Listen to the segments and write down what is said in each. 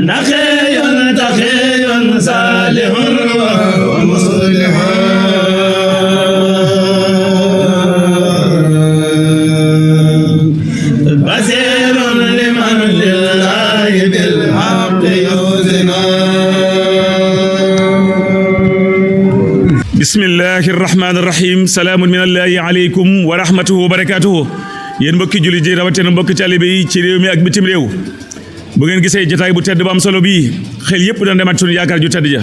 نقي تقي صالح ومصلح بصير لمن لله بالحق يوزنا بسم الله الرحمن الرحيم سلام من الله عليكم ورحمته وبركاته yéen mbokki jullit yi rawatina mbokki taalibe yi ci réew mi ak bitim réew bu ngeen gisee jotaay bu tedd bu am solo bii xel yëpp dana demaat sunu yaakaar ju tedd ja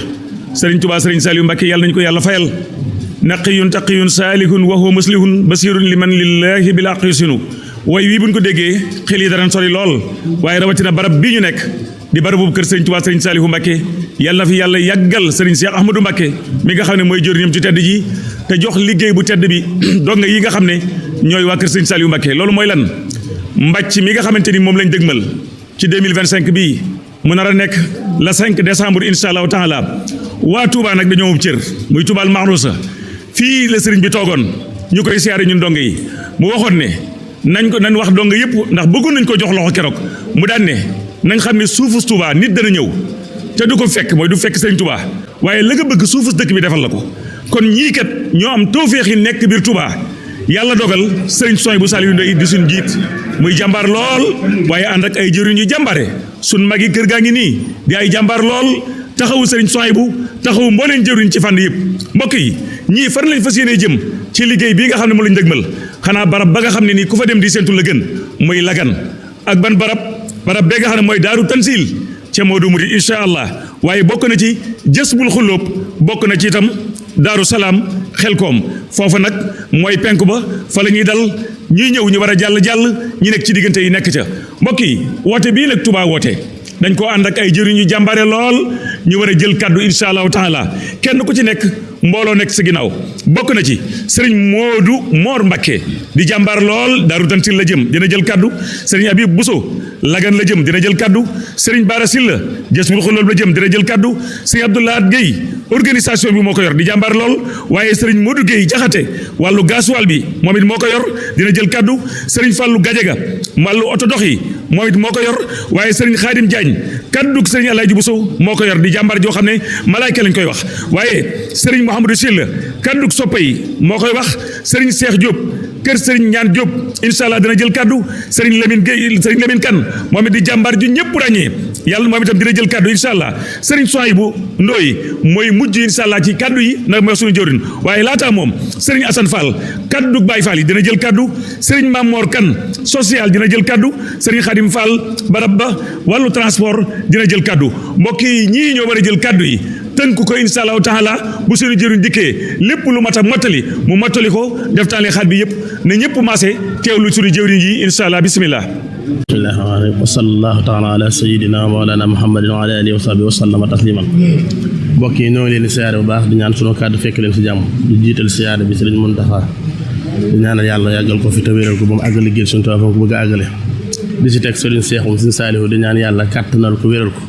Serigne Touba Serigne Saliou Mbacké yàlla nañu ko yàlla fayal naqiyun taqiyun saalihun wa huwa muslihun basirun liman lillahi bil haqqi yusinu way wii buñ ko déggee xel yi dana sori lool waaye rawatina barab bii ñu nekk di barabu kër Serigne Touba Serigne Saliou Mbacké yàlla na fi yàlla yàggal Serigne Cheikh Ahmadou Mbacké mi nga xam ne mooy jëriñam ci tedd ji te jox liggéey bu tedd bi donga yi nga xam ne ñooy waa kër Serigne Saliou Mbacké loolu mooy lan mbàcc mi nga xamante ni moom lañ dëgmal ci 2025 bii mu nar a nekk le 5 décembre incha allahu taala waa Touba nag dañoo cër muy Toubaal Mahrousa fii la Serigne bi toogoon ñu koy siyaare ñun donga yi mu waxoon ne nañ wax donga yëpp ndax bëggoon nañ ko jox loxo keroog mu daan ne nañ xam ne suufus Touba nit dana ñëw te du ko fekk mooy du fekk Serigne Touba waaye la nga bëgg suufus dëkk bi defal la ko kon ñii kat ñoo am tawféex yi nekk biir Touba yàlla dogal Serigne Souhaïbou Saliou Ndoye di suñ jiit muy jàmbaar lool waaye ànd ak ay jëriñ yu jàmbare suñ magi kër gaa ngi nii di ay jàmbaar lool taxawu Serigne Souhaïbou taxawu mbooleen jëriñ ci fànn yëpp mbokk yi ñii fan lañ fas yéenee jëm ci liggéey bii nga xam ne mu lañ dëgmal xanaa barab ba nga xam ne nii ku fa dem di seentu la gën muy Lagan ak ban barab bee nga xam ne mooy Daaru Tansil ca Modou Mouride incha allah waaye bokk na ci Jazbul Xulóob bokk na ci itam Daaru Salaam Xelkoom foofa nag mooy penku ba fa la ñuy dal ñuy ñëw ñu war a jàll ñi nekk ci diggante yi nekk ca mbokk yi woote bii nag Touba woote dañ koo ànd ak ay jëriñu jàmbare lool ñu war a jël kaddu incha allahu taala kenn ku ci nekk mbooloo nekk sa ginnaaw bokk na ci sëriñ Modou Mor Mbacké di jàmbaar lool Daaru Tansil la jëm dina jël kaddu sëriñ Habib Bousso Lagan la jëm dina jël kaddu sëriñ Bara Sylla Jazbul Xulóob la jëm dina jël kaddu sëriñ Abdoulaye Gueye organisation bi moo ko yor di jàmbaar lool waaye sëriñ Modou Gueye Jaxate wàllu gasoil bi moom it moo ko yor dina jël kaddu sëriñ Fallou Gadiaga wàllu oto dox yi moom it moo ko yor waaye sëriñ Khadim Diagne kaddu sëriñ Alaaji Bousso moo ko yor di jàmbaar joo xam ne malaayka lañ koy wax waaye sëriñ Mouhamadou Sylla kaddu soppe yi moo koy wax sëriñ Cheikh Diop kër Serigne Ñaan Diop incha allah dina jël kaddu Serigne Lamine Gueye Serigne Lamine Kane moom it di jàmbaar ju ñëpp ràññee yàlla moom itam dina jël kaddu incha allah Serigne Souhaïbou Ndoye mooy mujj incha allah ci kaddu yi nag mooy suñu jëwriñ waaye laataa moom Serigne Assane Fall kaddu Baye Fall yi dina jël kaddu Serigne Mamor Kane social dina jël kaddu Serigne Khadim Fall barab ba wàllu transport dina jël kaddu mbokk yi ñii ñoo war a jël kaddu yi. tënk ko incha allahu taala bu suñu jëriñ dikkee lépp lu mat a mottali mu mottali ko def taale xaat bi yëpp ne ñëpp maase teewlu suñu jëriñ yi incha allah bismillah wa sallallahu taala ala sayidina mawlana muhammadin wa ala alihi wa sahbihi wa sallama tasliman mbokk yi ñoo ngi leen di siyaare bu baax di ñaan sunu kàddu fekk leen si jàmm di jiital siyaare bi Sëriñ Muntaxa di ñaanal yàlla yàggal ko fi te wéral ko ba mu àggal liggéey suñu Tuubaa ko bëgg a àggale di si teg Sëriñ Seexum Sëriñ Saalihu di ñaan yàlla kàttanal ko wéral ko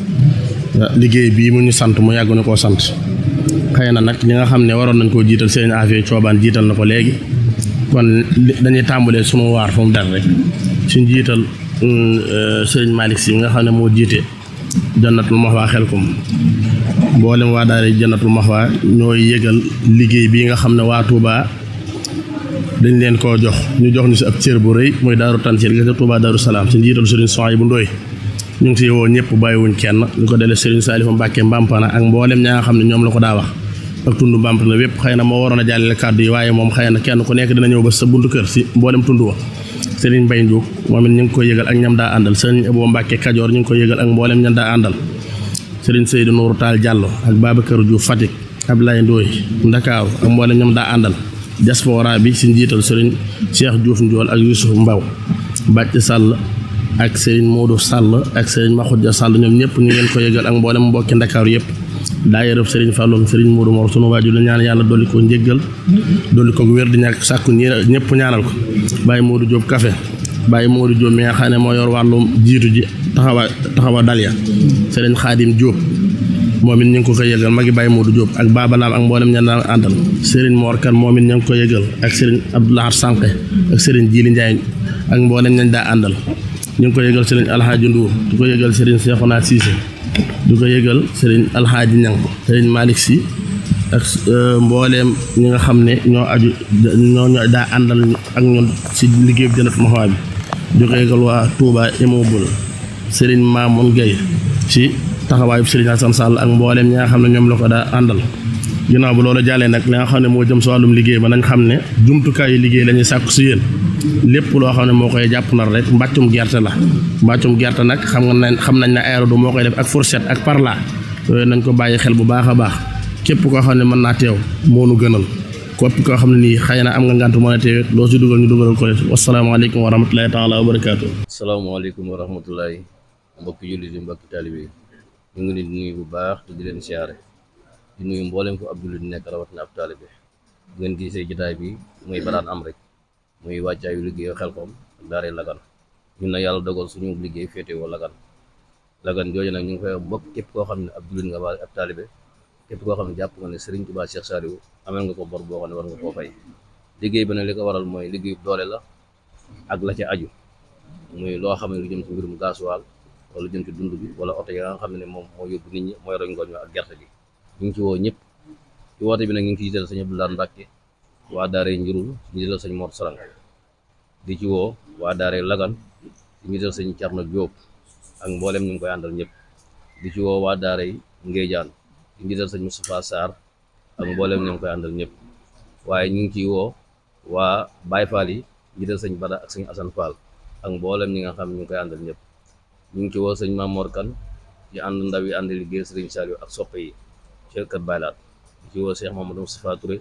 liggéey bii mu ñu sant mu yàgg na koo sant xëy na nag ñi nga xam ne waroon nañ koo jiital seen affaire coobaan jiital na ko léegi kon dañuy tàmbalee sunu waar fu mu dal rek suñ jiital sëriñ Malick Sy nga xam ne moo jiite Jannatul Mahwa Xelkom mboolem waa daara Jannatul Mahwa ñooy yëgal liggéey bii nga xam ne waa Touba dañ leen koo jox ñu jox ñu si ab cër bu rëy mooy Daaru Tansil ga ca Touba Daaru Salaam suñ jiital sëriñ Souhaïbou Ndoye ñu ngi si woo ñëpp bàyyiwuñ kenn ñu ko delee Serigne Saliou Mbacké Mbampana ak mboolem ñaa nga xam ne ñoom la ko daa wax ak tund Mbampana wépp xëy na moo waroon a jàllale kàddu yi waaye moom xëy na kenn ku nekk dina ñëw ba sa buntu kër si mboolem tund wa Serigne Mbaye Ndiouk moom it ñu ngi koy yëgal ak ñam daa àndal Serigne Abou Mbacké Kajoor ñu ngi koy yëgal ak mboolem ñam daa àndal Serigne Seydou Nourou Tall Diallo ak Babacar Diouf Fatick Abdoulaye Ndoye Ndakaaru ak mboolem ñam daa àndal diaspora bi si njiital Serigne Cheikh Diouf Ndiol ak Youssouf Mbaw Bàcc Sall ak Serigne Modou Sall ak Serigne Makhoudia Sall ñoom ñëpp ñu leen ko yëgal ak mboolem mbokki Ndakaaru yëpp daayira Serigne Falloum Serigne Modou Mor sunu waajur la ñaan yàlla dolli ko njéggal dolli ko wér di ñàkk sàkku ñëpp ñaanal ko Baye Modou Diop Café Baye Modou Diop mi nga xam ne moo yor wàllum jiitu ji taxawa dalya Serigne Khadim Diop moom it ñu ngi ko koy yëgal magi Baye Modou Diop ak Babalaam ak mboolem ña daan àndal Serigne Mor Kane moom it ñu ngi ko yëgal ak Serigne Abdoulaye Sànqe ak Serigne Djili Ndiaye ak mboolem ñañ daa àndal ñu ngi ko yëgal Serigne Alhaji Ndour di ko yëgal Serigne Cheikhouna Cissé di ko yëgal sëriñ Alxaaji Ñang sëriñ Malick Si ak mbooleem ñi nga xam ne ñoo aju ñoo daa àndal ak ñun si liggéey bi Jannatul Mahwa bi di ko yëgal waa Touba Immeuble sëriñ Mamoun Gueye ci taxawaayu sëriñ Assane Sall ak mbooleem ñi nga xam ne ñoom la ko daa àndal. ginnaaw bu loolu jàllee nag li nga xam ne moo jëm si wàllum liggéey ba nañ xam ne jumtukaayu liggéey la ñuy sàkku si yéen lépp loo xam ne moo koy jàpp nar rek mbàccum gerte la mbàccum gerte nag xam nañ ne aéro du moo koy def ak fourchette ak parla yooyu nañ ko bàyyi xel bu baax a baax képp koo xam ne mën naa teew moo nu gënal képp koo xam ne nii xëy na am nga ngànt mën a teew loo si dugal ñu dugalal ko def wasalaamaaleykum wa rahmatulahi taala wa barakaatu. asalaamaaleykum wa rahmatulahi mbokki jullit yi mbokki taalibe yi ñu ngi leen di nuyu bu baax te di leen siyaare di nuyu mboolem fu ab jullit nekk rawatina ab taalibe bu ngeen gisee jotaay bi muy baraan am rek muy wàccaayu liggéeyu Xelkom ak daaree Lagan ñun na yàlla dogal suñu liggéey féetewoo Lagan jooju nag ñu ngi koy bokk képp koo xam ne ab jullit nga ba ab taalibe képp koo xam ne jàpp nga ne Serigne Touba Cheikh Saliou amel nga ko bor boo xam ne war nga koo fay liggéey ba ne li ko waral mooy liggéeyu doole la ak la ca aju muy loo xam ne lu jëm ci mbirum gasoil wala lu jëm ci dund bi wala oto yi nga xam ne moom moo yóbbu nit ñi mooy roñ ngooñ ak gerte gi ñu ngi ci woo ñëpp ci woote bi nag ñu ngi ci jiital sëñ Abdoulaye Mbacke waa daaree Njurul ñu jiital sëñ Mor Sarang di ci woo waa daaree Lagan ñu jiital sëñ Thierno Diop ak mboolem ñu ngi koy àndal ñëpp di ci woo waa daaree Ngéejaan ñu jiital sëñ Moustapha Sarr ak mboolem ñu ngi koy àndal ñëpp waaye ñu ngi ciy woo waa Baye Fall yi jiital sëñ Bada ak sëñ Assane Fall ak mboolem ñi nga xam ñu ngi koy àndal ñëpp ñu ngi ci woo sëñ Mamor Kane ci ànd ndaw yi ànd liggéey Serigne Saliou ak soppe yi ci kër Baylaat di ci woo Cheikh Mamadou Moustapha Touré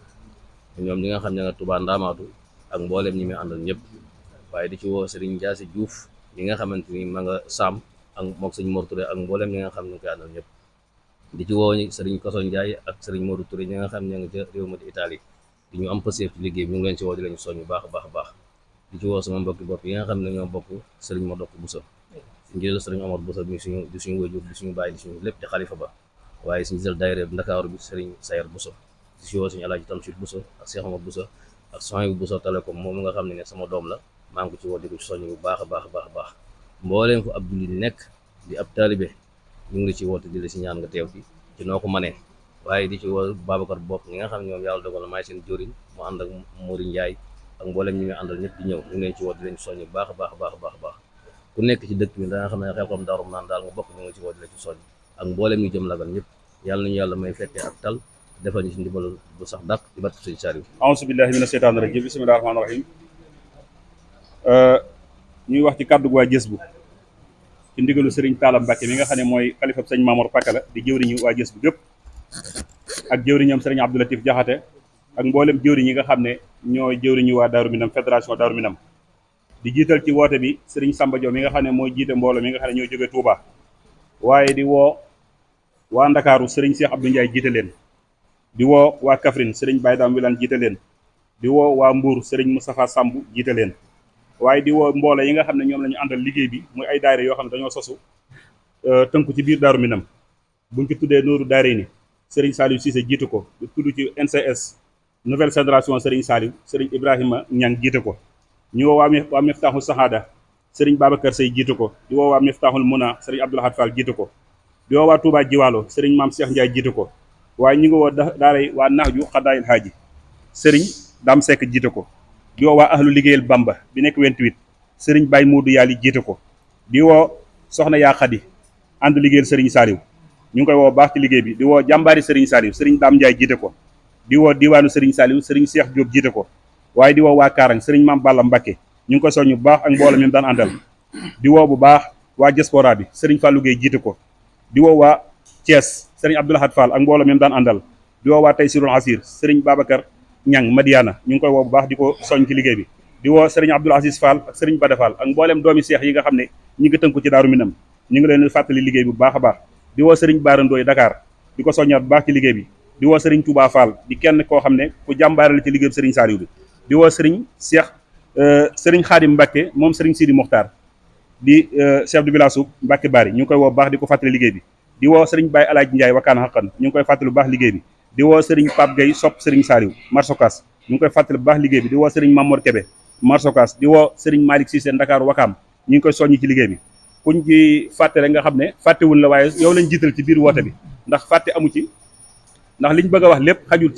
ñoom ñi nga xam ne nga Touba Ndamaatu ak mboolem ñi muy àndal ñëpp waaye di ci woo Serigne Ndiasse Diouf ñi nga xamante ni ma nga Sam ak mook sëñ Mor Touré ak mboolem ñi nga xam ne ñu koy àndal ñëpp di ci woo Serigne Koso Ndiaye ak Serigne Modou Touré ñi nga xam ne nga ca réew ma di Italie di ñu am pëseef ci liggéey bi ñu ngi leen ci woo di lañu soñ bu baax a baax a baax di ci woo sama mbokki bopp yi nga xam ne ñoo bokk Serigne Modou Bousso suñu jël Serigne Omar Bousso di suñu wajur di suñu bàyyi di suñu lépp di xalifa ba waaye suñu jël daayira bi Ndakaaru bi Serigne Sayer Bousso di ci woo suñu Alaaji Tamsir Bousso ak Cheikh Omar Bousso ak Sohaïbou Bousso Télécom moom nga xam ne sama doom la maa ngi ko ci woo di ko ci soññ bu baax a baax a baax a baax mbooleem fu ab jullit nekk di ab taalibe ñu ngi ci woote di la si ñaan nga teew ci noo ko manee waaye di ci woo Babacar Bopp ñi nga xam ne ñoom yàlla dogal na maay seen joriñ mu ànd ak Mori Ndiaye ak mboolem ñi muy àndal ñëpp di ñëw ñu ngi leen ci woo di leen ci soññ bu baax a baax a baax a baax a baax ku nekk ci dëkk bi da nga xam ne Xelkom Daaru naan daal nga bokk ñu ngi ci woo di la ci soññ ak mboolem ñu jëm Lagan ñëpp yàlla nañu yàlla may fekkee ak tal defal ñu ci ndimbal bu sax dàq ci barke Sëñ Saliou a'uuzu billahi mina sheytaani rajiim bismillahi rahmaani rahiim ñuy wax ci kàddu gu waa Jësbu ci ndigalu Serigne Talla Mbacke mi nga xam ne mooy xalifab sëñ Mamour Pakala di jëwriñu waa Jësbu gépp ak jëwriñam Serigne Abdou Latif Jaxate ak mboolem jëwriñ yi nga xam ne ñooy jëwriñu waa Daaru Minam fédération Daaru Minam di jiital ci woote bi Serigne Samba Diop mi nga xam ne mooy jiite mbooloo mi nga xam ne ñoo jógee Touba waaye di woo waa Ndakaaru Serigne Cheikh Abdou Ndiaye jiite leen di woo waa Kaffrine Serigne Baye Dame Wilane jiite leen di woo waa Mbour Serigne Moustapha Samb jiite leen waaye di woo mbooloo yi nga xam ne ñoom la ñu àndal liggéey bi muy ay daayira yoo xam ne dañoo sosu tënku ci biir Daaru Minam buñ ci tuddee Nooru Daarayni Serigne Saliou Cissé jiite ko di tudd ci NCS nouvelle génération Serigne Saliou Serigne Ibrahima Niang jiite ko ñu woo waa Miftahul Sahada Serigne Babacar Sey jiite ko di woo waa Miftahul Muna Serigne Abdoulahad Fall jiite ko di woo waa Touba Jiwaalo Serigne Mame Cheikh Ndiaye jiite ko waaye ñu ngi woo daaray waa Nahju Xadaayil Haaji Serigne Dame Seck jiite ko di woo waa ahlu liggéeyal Bamba bi nekk 28 Serigne Baye Modou Yàlli jiite ko di woo soxna yaa Xadi ànd liggéeyal Serigne Saliou ñu ngi koy woo baax ci liggéey bi di woo jàmbaari Serigne Saliou Serigne Dame Ndiaye jiite ko di woo diwaanu Serigne Saliou Serigne Cheikh Diop jiite ko waaye di woo waa Kaarang Serigne Mame Balla Mbacké ñu ngi koy soññu bu baax ak mbooloo mi daan àndal di woo bu baax waa diaspora bi Serigne Fallou Gueye jiite ko di woo waa Thiès Serigne Abdoulahad Fall ak mbooloo mi daan àndal di woo waa Taysirul Asir Serigne Babacar Ñang Madiana ñu ngi koy woo bu baax di ko soñ ci liggéey bi di woo Serigne Abdoul Aziz Fall ak Serigne Bada Fall ak mboolem doomi seex yi nga xam ne ñi ngi tënku ci Daaru Minam ñu ngi leen fàttali liggéey bi bu baax a baax di woo Serigne Bara Ndoye Dakar di ko soññaat bu baax ci liggéey bi di woo Serigne Touba Fall di kenn koo xam ne ku jàmbaare la ci liggéey bi Serigne Saliou bi di woo Serigne Cheikh Serigne Khadim Mbacke moom Serigne Sidi Mokhtar di chef de village Mbacke Bari ñu ngi koy woo bu baax di ko fàttali liggéey bi di woo Serigne Baye Alaaji Ndiaye Wakkaan Xaqan ñu ngi koy fàttali bu baax liggéey bi di woo Serigne Pape Gueye sopp Serigne Saliou Marsokas ñu ngi koy fàttali bu baax liggéey bi di woo Serigne Mamour Kébé Marsokas di woo Serigne Malick Cissé Ndakaaru Wakaam ñu ngi koy soññi ci liggéey bi kuñ ci fàtte rek nga xam ne fàttewul la waaye yow lañ jiital ci biir woote bi ndax fàtte amu ci ndax liñ bëgg a wax lépp xajul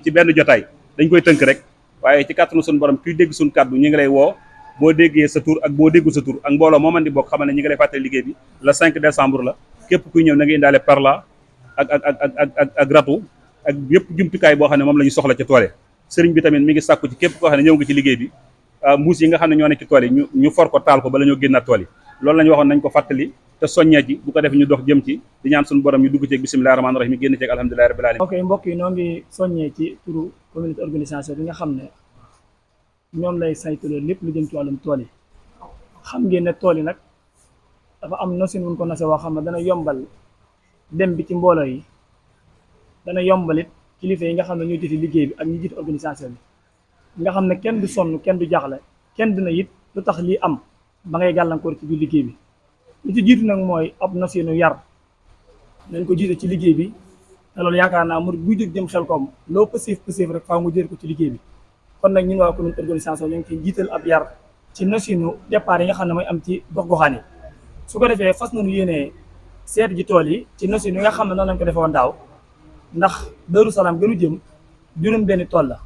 ci benn jotaay dañ koy tënk rek waaye ci kàttanu suñu borom kuy dégg suñu kàddu ñi ngi lay woo boo déggee sa tur ak boo déggul sa tur ak mbooloo moo man di bokk xamal ne ñi ngi lay fàttali liggéey bi le 5 décembre la képp kuy ñëw na nga indaale parla ak ratu ak yëpp jumtukaay boo xam ne moom la ñu soxla ca tool yi sëriñ bi tamit mi ngi sàkku ci képp koo xam ne ñëw nga ci liggéey bi mbuus yi nga xam ne ñoo nekk ci tool yi ñu for ko taal ko bala ñoo génnaat tool yi loolu la ñu waxoon nañ ko fàttali te soññee ci bu ko def ñu dox jëm ci di ñaan suñu borom ñu dugg ci ak bismillahir rahmanir rahim génn ci ak alhamdulillahi rabbil alamin. ok mbokk yi noo ngi soññee ci turu communauté organisation bi nga xam ne ñoom lay saytuloo lépp lu jëm ci wàllum tool yi xam ngeen ne tool yi nag dafa am nosin wuñ ko nase woo xam ne dana yombal dem bi ci mbooloo yi dana yombalit kilifa yi nga xam ne ñoo jiite liggéey bi ak ñi jiite organisation bi nga xam ne kenn du sonn kenn du jaaxle kenn dina it lu tax lii am ba ngay gàllankoor ci biir liggéey bi li ci jiitu nag mooy ab nosinu yar nañ ko jiite ci liggéey bi te loolu yaakaar naa murid buy jóg jëm Xelkom loo pësif rek faaw nga jël ko ci liggéey bi kon nag ñun waa communauté organisation ñu ngi ciy jiital ab yar ci nosinu départ yi nga xam ne mooy am ci gox-goxaan yi su ko defee fas nañu yéenee seet ji tool yi ci nosinu yi nga xam ne noonu lañ ko defee woon daaw ndax Darou Salaam gënu jëm juróom benn tool la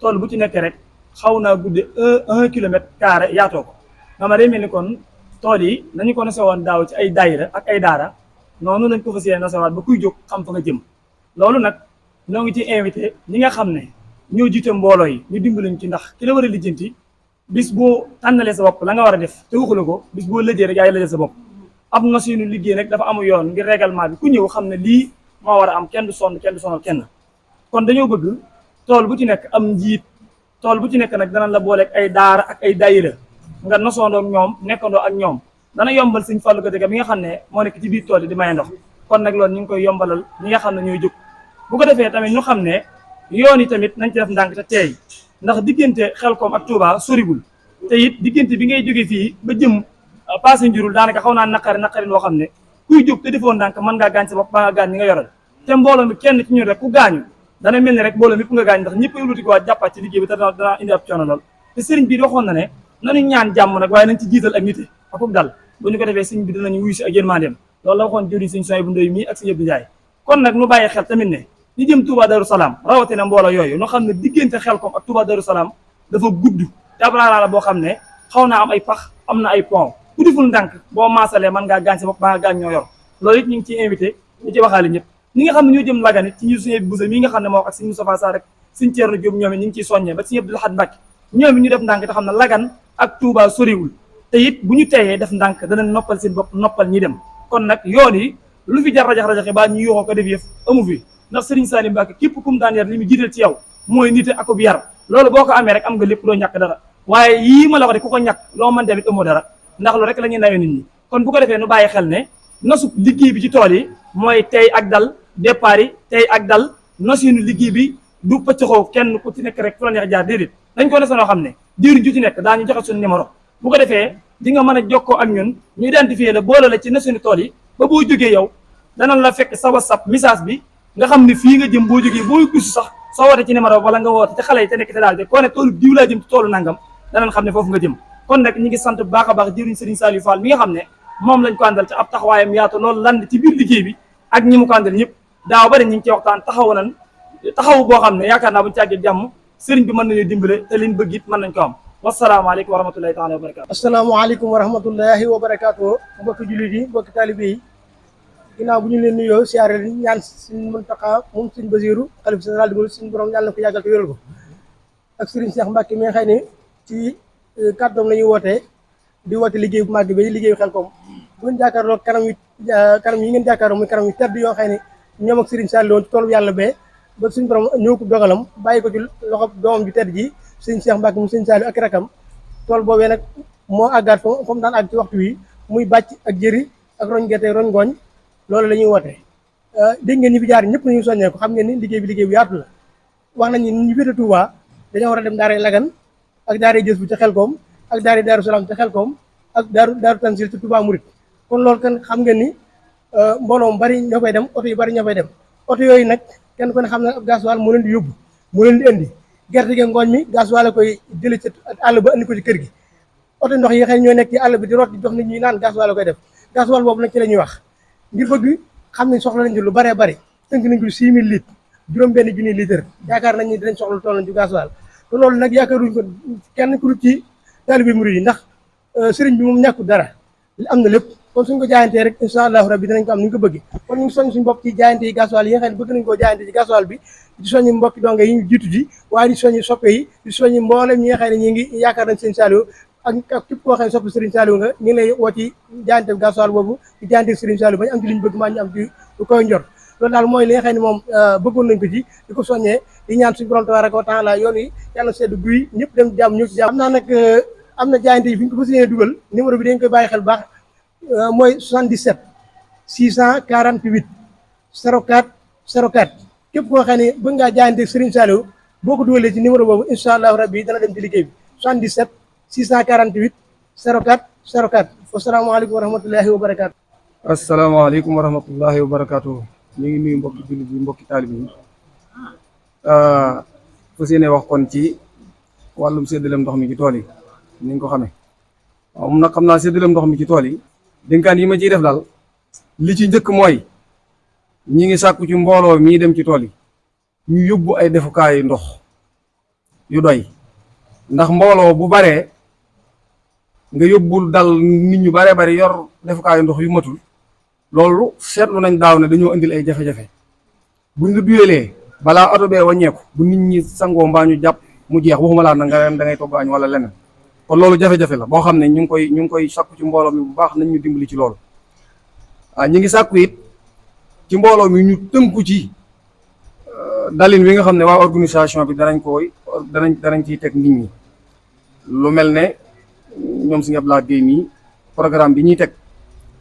tool bu ci nekk rek xaw naa gudde 1 kilomètre carré yaatoo ko nga ma day mel ni kon tool yi nañu ko nosewoon daaw ci ay daayira ak ay daara noonu lañ ko fas yéene nosewaat ba kuy jóg xam fa nga jëm loolu nag ñoo ngi ci invité ñi nga xam ne ñoo jiite mbooloo yi ñu dimbaliñ ci ndax ki la war a lijjanti bis boo tànnalee sa bopp la nga war a def te waxula ko bis boo lëjee rek yaay lëjee sa bopp ab nosinu liggéey nag dafa amu yoon ngir règlement bi ku ñëw xam ne lii moo war a am kenn du sonn kenn du sonal kenn kon dañoo bëgg tool bu ci nekk am njiit tool bu ci nekk nag danañ la booleeg ay daara ak ay daayira nga nosoondoo ak ñoom nekkandoo ak ñoom dana yombal Sëñ Fallu Gadiaga mi nga xam ne moo nekk ci biir tool yi di maye ndox kon nag loolu ñu ngi koy yombalal ñi nga xam ne ñooy jóg bu ko defee tamit ñu xam ne yoon yi tamit nañ ci def ndànk te teey ndax diggante Xelkom ak Touba soriwul te it diggante bi ngay jóge fii ba jëm passé njurul daanaka xaw naa naqari loo xam ne kuy jóg te defoon ndànk mën ngaa gaañ sa bopp ba nga gaañ ñi nga yoral te mbooloo mi kenn ci ñun rek ku gaañu dana mel ni rek mbooloo mi ëpp nga gaañ ndax ñëpp ay wuti ko waa jàppaat ci liggéey bi te dana indi ab coono lool te sëriñ bi waxoon na ne nañu ñaan jàmm nag waaye nañ ci jiital ak nite akuk dal bu ñu ko defee sëriñ bi dinañu wuyu si ak yërmandeem loolu la waxoon jëriñ sëriñ Soy bu Ndoy mii ak sëriñ Abdou Ndiaye kon nag nu bàyyi xel tamit ne ñu jëm Touba Darou Salaam rawatina mbooloo yooyu ñu xam ne diggante Xelkom ak Touba Darou Salaam dafa gudd tablaa la boo xam ne xaw naa am ay pax am na ay pont ku deful ndànk boo maasalee mën ngaa gaañ sa bopp ba nga gaañ ñoo yor loolu it ñu ngi ciy invité ñu ci waxaale ñëpp ñi nga xam ne ñoo jëm Lagane it ci ñu suñu Boussa mii nga xam ne moo wax ak sëñ Moustapha Sarr rek sëñ Thierno Diop ñoom it ñu ngi ciy soññee ba sëñ Abdou Lahad Mbacké ñoom it ñu def ndànk te xam ne Lagane ak Touba soriwul te it bu ñu teeyee def ndànk danañ noppal seen bopp noppal ñi dem kon nag yoon yi lu fi jar rajaxe baa ñu yuuxoo ko def yëf amu fi ndax Serigne Salim Mbacké képp kum daan yar li mu jiital ci yow mooy nite akub yar loolu boo ko amee rek am nga lépp doo ñàkk dara waaye yii ma la wax de ku ko ñàkk loo mën tamit amoo dara ndax lu rek la ñuy nawee nit ñi kon bu ko defee nu bàyyi xel ne nosu liggéey bi ci tool yi mooy tey ak dal départ yi tey ak dal nosinu liggéey bi du pëccxoo kenn ku ci nekk rek fu la neex jaar déedéet dañ ko nose noo xam ne diiru ju ci nekk daa ñu joxe suñu numéro bu ko defee di nga mën a jokkoo ak ñun ñu identifier la boole la ci nosinu tool yi ba boo jógee yow danañ la fekk sa WhatsApp message bi nga xam ne fii nga jëm boo jógee boo gisu sax soo woote ci numéro wala nga woote ci xale yi te nekk te daal de koo ne toolu diw laa jëm ci toolu nangam danañ xam ne foofu nga jëm kon nag ñi ngi sant bu baax a baax jëriñ Serigne Saliou Fall mi nga xam ne moom lañ ko àndal ci ab taxawaayam yaatu loolu land ci biir liggéey bi ak ñi mu ko àndal ñëpp daaw bari ñu ngi ci waxtaan taxaw boo xam ne yaakaar naa buñu càggee jàmm sëriñ bi mën nañu dimbale te liñ bëgg it mën nañ ko am wasalaamaaleykum wa rahmatullahi taala wa barakatu asalaamaaleykum wa rahmatullahi wa barakatu mbokki jullit yi mbokki taalibe yi ginnaaw bu ñu leen nuyoo siyaare li ñaan Sëriñ Muntaxa moom Sëriñ Basiru xalifa général di suñu borom yàlla na ko yàggal te wéral ko ak Sëriñ Cheikh Mbacké mi nga xëy ne ci kàddoom la ñuy wootee di woote liggéey bu màgg bi liggéeyu Xelkom bu ngeen jàkkaarloo kanam yi ngeen jàkkaarloo muy kanam yu tedd yoo xëy ne ñoom ak Sëriñ Saliou woon ci toolu yàlla bee ba suñu borom ñëw ko dogalam bàyyi ko ci loxo doomam ju tedd ji Sëriñ Cheikh Mbacké mu Sëriñ Saliou ak rakam tool boobee nag moo àggaat fa mu daan àgg ci waxtu wi muy bàcc ak jëri ak roñ gerte roñ ngooñ loolu la ñuy woote dégg ngeen ñi fi jaar ñëpp nañu soññee ko xam ngeen ni liggéey bi bu yaatu la wax nañ ni ñu féete Touba dañoo war a dem daara Lagane ak daara Jës bu ca Xelkom ak daara Darou Salaam ca Xelkom ak daaru Tansil ci Touba Mouride kon loolu kan xam ngeen ni mbooloo mu bari ñoo fay dem oto yu bari ñoo fay dem oto yooyu nag kenn ku ne xam ne ab gasoil moo leen di yóbbu moo leen di indi gerte gi ngooñ mi gasoil la koy jële ci àll ba indi ko ci kër gi oto ndox yi xëy ñoo nekk ci àll bi di root di jox nit ñi naan gasoil la koy def gasoil boobu nag ci la ñuy wax ngir bëgg xam ne soxla nañ ci lu bëree bëri tënk nañ ko 6000 litres juróom-benn junni litre yaakaar nañ ni dinañ soxla toll nañ ci gasoil te loolu nag yaakaaruñ ko kenn ku dul ci taalibe murid yi ndax sëriñ bi moom ñàkkul dara am na lépp kon suñ ko jaayantee rek incha allahu rabbi dinañ ko am ni ñu ko bëgg kon ñu ngi soññ suñu bopp ci jaayante yi gasoil yi nga xam ne bëgg nañ koo jaayante ci gasoil bi di soññi mbokki donge yi ñu jiitu ji waaye di soññi soppe yi di soññi mboolem ñi nga xam ne ñi ngi yaakaar nañ Serigne Saliou ak képp koo xam ne soppe Serigne Saliou nga ñu ngi lay woo ci jaayante gasoil boobu ci jaayante Serigne Saliou bañ am ci liñ bëgg maa ñu am ci lu koy njor loolu daal mooy li nga xam ne moom bëggoon nañ ko ci di ko soññee di ñaan suñu borom tabaaraka wa taala yoon yi yàlla sedd guy ñëpp dem jàmm ñëw ci jàmm. xam naa nag am na jaayante yi fi ñu ko fas yéene dugal numéro bi dañ koy bàyyi xel bu baax mooy 77 648 04 04 képp koo xam ne bëgg ngaa jaayante Serigne Saliou boo ko dugalee ci numéro boobu incha allahu rabbi dana dem ci liggéey bi 77 648 04 04 wasalaamaaleykum wa rahmatullahi wa barakaatu. asalaamaaleykum wa rahmatullahi wa barakaatu. ñu ngi nuyu mbokki jullit yi mbokki taalibe yi fas yéene wax kon ci wàllum séddaleem ndox mi ci tool yi ni nga ko xamee waaw moom nag xam naa séddaleem ndox mi ci tool yi dénkaan yi ma ciy def daal li ci njëkk mooy ñi ngi sàkku ci mbooloo mii dem ci tool yi ñu yóbbu ay defukaayu ndox yu doy ndax mbooloo bu baree nga yóbbul dal nit ñu baree bari yor defukaayu ndox yu matul loolu seetlu nañ daaw ne dañoo indil ay jafe-jafe buñ la duyelee balaa oto bee wàññeeku bu nit ñi sangoo mbaa ñu jàpp mu jeex waxuma laa na nga da ngay togg añ wala leneen kon loolu jafe-jafe la boo xam ne ñu ngi koy sàkku ci mbooloo mi bu baax nañ ñu dimbali ci loolu ñu ngi sàkku it ci mbooloo mi ñu tënku ci dalin wi nga xam ne waa organisation bi danañ ciy teg nit ñi lu mel ne ñoom si Abdoulaye Guèye mii programme bi ñuy teg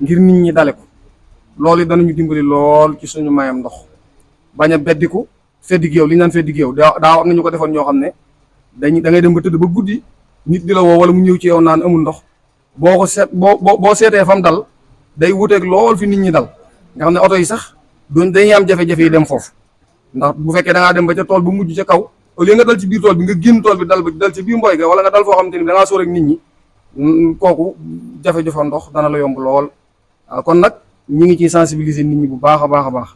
ngir nit ñi dale ko loolu danañu dimbali lool ci suñu mayam ndox bañ a beddiku feddi géew li ñu naan feddi géew daa am nañu ko defoon ñoo xam ne da ngay dem ba tëdd ba guddi nit di la woo wala mu ñëw ci yow naan amul ndox boo seetee fam dal day wuteeg lool fi nit ñi dal nga xam ne oto yi sax dañuy am jafe-jafe yi dem foofu ndax bu fekkee da ngaa dem ba ca tool bu mujj ca kaw au lieu nga dal ci biir tool bi nga génn tool bi dal ci biir mboy ga wala nga dal foo xamante ni da ngaa sóor ak nit ñi kooku jafe-jafe ndox dana la yomb lool kon nag ñi ngi ciy sensibiliser nit ñi bu baax a baax a baax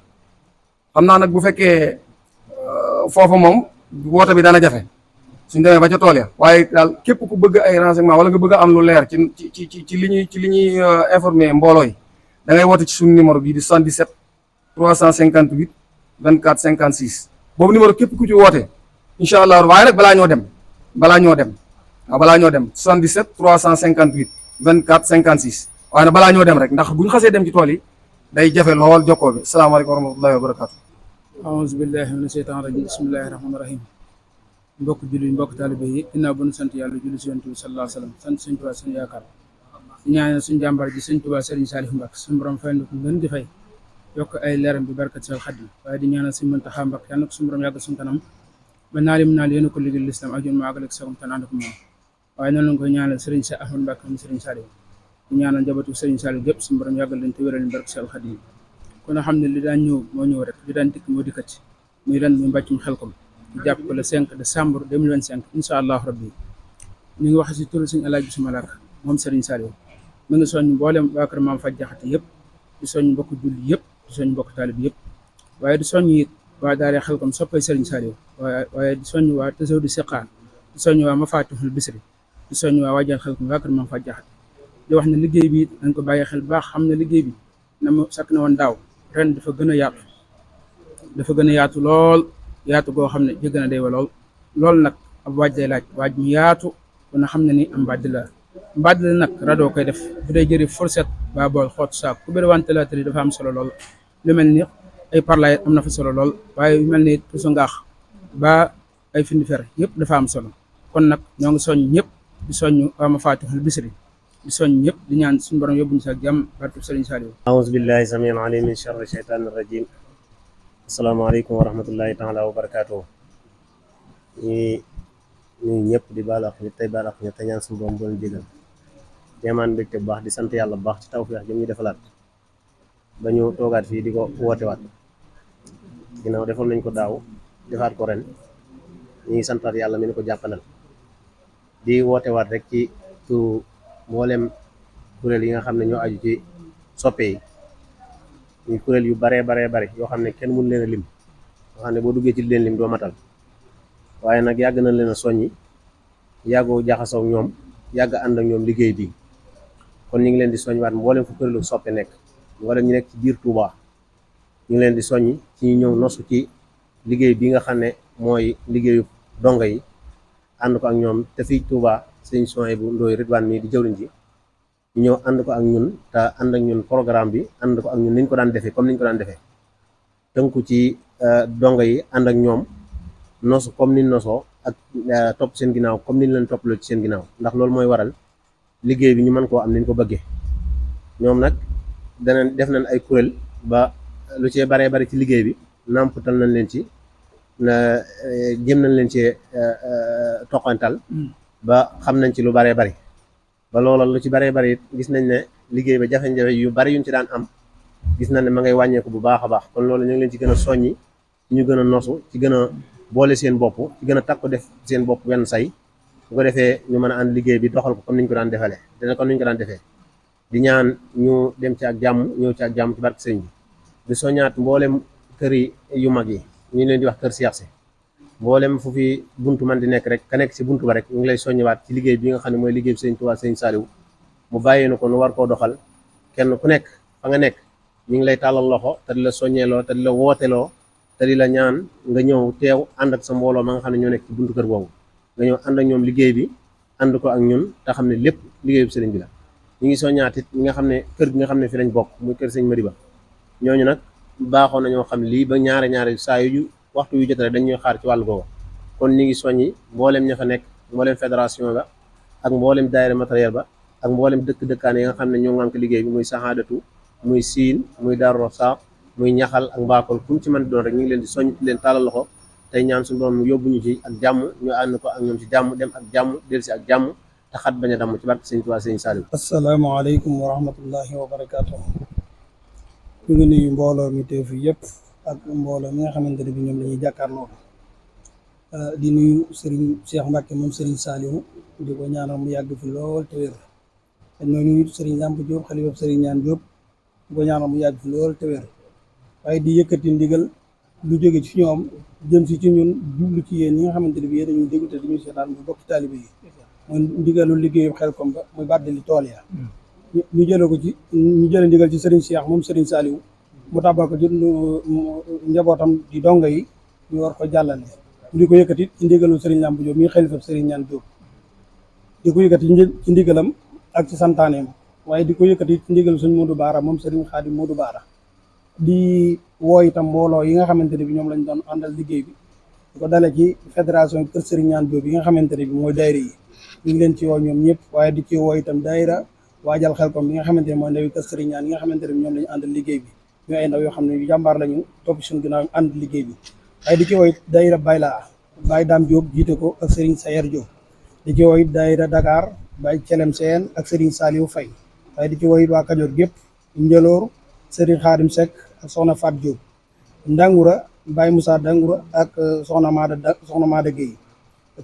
xam naa nag bu fekkee foofa moom woote bi dana jafe suñ demee ba ca tool ya waaye daal képp ku bëgg ay renseignement wala nga bëgg a am lu leer ci li ñuy informer mbooloo yi da ngay woote ci suñu numéro bii di 77 358 24 56 boobu numéro képp ku ci woote incha allah waaye nag balaa ñoo dem 77 358 24 56 waaye nag balaa ñoo dem rek ndax bu ñu xasee dem ci tool yi day jafe lool jokkoo bi salaamaaleykum wa rahmatullahi wa barakaatu. aouzu billahi mina sheytaan rajim bismillahi rahmaani rahim mbokk julli mbokk taalibe yi ginnaaw ba nu sant yàlla julli si yonent bi sallallahu alayhi wa sallam sant sëñ Tuubaa suñu yaakaar di ñaanal suñu jàmbaar ji sëñ Tuubaa Sëriñ Saliou Mbacke suñu borom fay na ko ngeen di fay yokk ay leeram bi barkat sal xadim waaye di ñaanal sëñ Muntaxa Mbacke yàlla na ko suñu borom yàggal suñu kanam ba naalim naal yéen a ko liggéey lislam ak yoon ma àggal ak sagum tan ànd ko moom waaye noonu lañ koy ñaanal Sëriñ Cheikh Ahmadou Mbacke mu Sëriñ Saliou di ñaanal njabootu Sëriñ Saliou gépp suñu borom yàggal leen te wéral leen barkat sal xadim kon a xam ne li daan ñëw moo ñëw rek li daan dikk moo dikkati muy ren muy mbàccum Xelkom ñu jàpp ko le 5 décembre 2025 incha allah rabbi ñu ngi wax si turu suñu Alaaji Bisu Malaaka moom Serigne Saliou mu ngi soññ mboolem waa kër Maam Faj Jaxate yëpp di soññ mbokk julli yëpp di soññ mbokk taalib yëpp waaye di soññ it waa daara Xelkom soppay Serigne Saliou waaye di soññ waa Tasaw di Siqaar di soññ waa Mafatihul Bisri di soññ waa waajal Xelkom waa kër Maam Faj Jaxate di wax ne liggéey bi dañ ko bàyyi xel baax xam ne liggéey bi na mu sakk na woon daaw ren dafa gën a yaatu lool yaatu goo xam ne jégg na day wa lool nag ab waaj day laaj waaj mu yaatu kon na xam ne ni am mbàdd la nag radoo koy def bu dee jëri fourchette ba bool xoot saak ku bëri ventilateur yi dafa am solo lool lu mel ni ay parlay am na fa solo lool waaye yu mel ni tusu ngaax ba ay findi fer yëpp dafa am solo kon nag ñoo ngi soññ ñëpp di soññ waa Mafatihul Bisri di soññ ñëpp di ñaan suñu borom yóbbuñu sa jàmm barke Serigne Saliou aouzu billahi samiil alim min sharri shaytaani rajim asalaamaaleykum wa rahmatullahi taala wa barakaatu ñuy ñëpp di baal wax ñëpp tey baal wax ñëpp te ñaan suñu borom bu leen jégal demaan mbégte bu baax di sant yàlla bu baax ci tawfeex jëm ñu defalaat ba ñu toogaat fii di ko wootewaat ginnaaw defoon nañ ko daaw defaat ko ren ñu ngi santaat yàlla mi ne ko jàppandal di wootewaat rek ci turu mboolem kuréel yi nga xam ne ñoo aju ci soppe yi ñu kuréel yu baree bari yoo xam ne kenn mënu leen a lim yoo xam ne boo duggee ci leen lim doo matal waaye nag yàgg nañ leen a soññi yàggoo jaxasoo ak ñoom yàgg ànd ak ñoom liggéey bi kon ñu ngi leen di soññ waat mboolem fu kuréelu soppe nekk mboolem ñu nekk ci biir Touba ñu ngi leen di soññ ci ñu ñëw nosu ci liggéey bi nga xam ne mooy liggéeyu dongo yi ànd ko ak ñoom te fii Touba sëñ Souhaïbou Ndoye Ridwane mii di jëwriñ ji ñu ñëw ànd ko ak ñun te ànd ak ñun programme bi ànd ko ak ñun niñ ko daan defee comme niñ ko daan defee tënku ci dongo yi ànd ak ñoom nosu comme niñ nosoo ak topp seen ginnaaw comme niñ leen toppaloo ci seen ginnaaw ndax loolu mooy waral liggéey bi ñu mën koo am niñ ko bëggee ñoom nag def nañ ay kuréel ba lu cee baree bari ci liggéey bi nàmpatal nañ leen ci jëm nañ leen ci toqantal ba xam nañ ci lu baree bari ba loola lu ci baree bari gis nañ ne liggéey ba jafe-jafe yu bari yuñ ci daan am gis nañ ne ma ngay wàññeeku bu baax a baax kon loolu ñu ngi leen ci gën a soññi ci ñu gën a nosu ci gën a boole seen bopp ci gën a takku def seen bopp wenn say bu ko defee ñu mën a ànd liggéey bi doxal ko comme niñ ko daan defalee dina comme niñ ko daan defee di ñaan ñu dem ci ak jàmm ñëw ci ak jàmm ci barke sëñ bi di soññaat mboolem kër yi yu mag yi ñu leen di wax kër Cheikh si mboolem fu fi buntu man di nekk rek ka nekk ci buntu ba rek ñu ngi lay soññiwaat ci liggéey bi nga xam ne mooy liggéey bi sëñ Tuubaa sëñ Saliou mu bàyyee na ko nu war koo doxal kenn ku nekk fa nga nekk ñu ngi lay tàllal loxo te di la soññeeloo te di la wooteloo te di la ñaan nga ñëw teew ànd ak sa mbooloo ma nga xam ne ñoo nekk ci buntu kër boobu nga ñëw ànd ak ñoom liggéey bi ànd ko ak ñun te xam ne lépp liggéey bi sëriñ bi la ñu ngi soññaat it ñi nga xam ne kër gi nga xam ne fi lañ bokk muy kër sëñ Madiba ñooñu nag baaxoo nañoo xam lii ba ñaare saa yu waxtu yu jotale dañuy xaar ci wàllu googu kon ñu ngi soññi mboolem ña fa nekk mboolem fédération ba ak mboolem daayira matériel ba ak mboolem dëkk-dëkkaan yi nga xam ne ñoo ngànk liggéey bi muy saxaadatu muy siin muy Daaru Rasaaq muy ñaxal ak mbaakol kum ci mën di doon rek ñu ngi leen di soññ leen tàllal loxo tey ñaan suñu borom yóbbuñu ci ak jàmm ñu ànd ko ak ñoom ci jàmm dem ak jàmm del si ak jàmm te xat bañ a damm ci barke sëñ Tuubaa sëñ Saliou. asalaamaaleykum wa rahmatullahi wa barakaatu. ñu ngi nuyu mbooloo mi teew fi yëpp ak mbooloo mi nga xamante ne bi ñoom la ñuy jàkkaarloo di nuyu Serigne Cheikh Mbacke moom Serigne Saliou di ko ñaanal mu yàgg fi lool te wér dañoo nuyu Serigne Lamp Diop xalifa Serigne Ñaan Diop di ko ñaanal mu yàgg fi lool te wér waaye di yëkkati ndigal lu jóge ci ñoom jëm si ci ñun jublu ci yéen ñi nga xamante ne bi yéen dañuy déglu te dañuy seetaan bu bokk taalibe yi mooy ndigalu liggéeyu Xelcom ba muy bàddali tool ya ñu jële ndigal ci Serigne Cheikh moom Serigne Saliou mu tàbbal ko ci njabootam di donga yi ñu war ko jàllale ñu di ko yëkkati ci ndigalu Serigne Lamp Diop mi xalifa Serigne Ñaan Diop di ko yëkkati ci ndigalam ak ci santaaneem waaye di ko yëkkati ci ndigalu Serigne Modou Baara moom Serigne Khadim Modou Baara di woo itam mbooloo yi nga xamante ne bi ñoom lañ doon àndal liggéey bi di ko dale ci fédération kër Serigne Ñaan Diop yi nga xamante ne bi mooy daayira yi ñu ngi leen ci woo ñoom ñëpp waaye di ci woo itam daayira waajal Xelcom bi nga xamante ne mooy ndawi kër Serigne Ñaan yi nga xamante ne bi ñoom lañu àndal liggéey bi ñu ay ndaw yoo xam ne yu jàmbaar lañu topp suñu ginnaaw ànd liggéey bi waaye di ci woo daayira Baye Dame Diop jiite ko ak Serigne Sayer Diop di ci woo daayira Dakar Baye Celem Seen ak Serigne Saliou Faye waaye di ci woo waa Kajoor gépp Njëloor Serigne Khadim Seck ak soxna Fat Diop Ndangura Baye Moussa Ndangura ak soxna Maada Gueye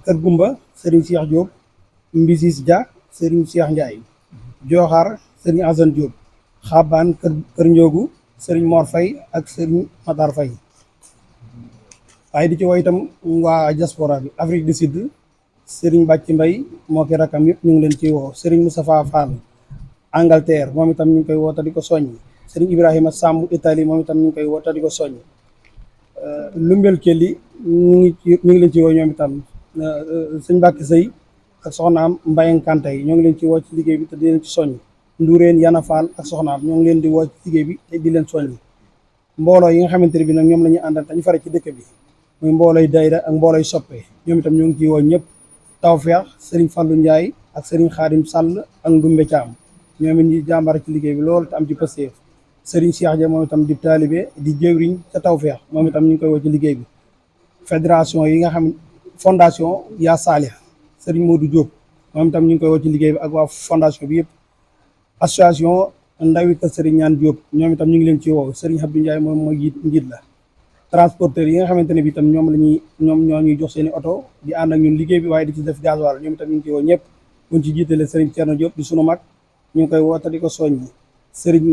Kër Gumba Serigne Cheikh Diop Mbisis Dia Serigne Cheikh Ndiaye Joxaar Serigne Assane Diop Xabaan Kër Ndiogu Serigne Mor Faye ak Serigne Matar Faye waaye di ci woo itam waa diaspora bi Afrique du Sud Serigne Bàcci Mbay moo ki rakam yëpp ñu ngi leen ci woo Serigne Moustapha Fall Angleterre moom itam ñu ngi koy woo te di ko soññ Serigne Ibrahima Samb Italie moom itam ñu ngi koy woo te di ko soññ Lumbel Kelli ñu ngi leen ci woo ñoom itam sëñ Mbàkke Sëy ak soxnaam Mbayang Kantay ñoo ngi leen ci woo ci liggéey bi te di leen ci soññ Ndoureen Yana Fall ak soxnaam ñoo ngi leen di woo ci liggéey bi te di leen soññ mbooloo yi nga xamante ne bi nag ñoom la ñuy àndal te ñu fare ci dëkk bi muy mboolooy dayra ak mboolooy soppe ñoom itam ñoo ngi ciy woo ñëpp Tawfeex Serigne Fallou Ndiaye ak Serigne Khadim Sall ak Ndumbe Thiam ñoom it ñi jàmbar ci liggéey bi loolu te am ci pësteef Serigne Cheikh Dia moom itam di taalibe di jëwriñ ca Tawfeex moom itam ñu ngi koy woo ci liggéey bi fédération yi nga xam fondation Yaa Salih Serigne Modou Diop moom itam ñu ngi koy woo ci liggéey bi ak waa fondation bi yëpp association ndawi kër Serigne Ñaan Diop ñoom itam ñu ngi leen ci woo Serigne Abdou Ndiaye moom mooy njiit la transporteur yi nga xamante ne bi itam ñoom ñoo ñuy jox seen i oto di ànd ak ñun liggéey bi waaye di ci def gasoil ñoom itam ñu ngi ci woo ñëpp buñ ci jiitalee sëriñ Thierno Diop di sunu mag ñu ngi koy woote di ko soññi sëriñ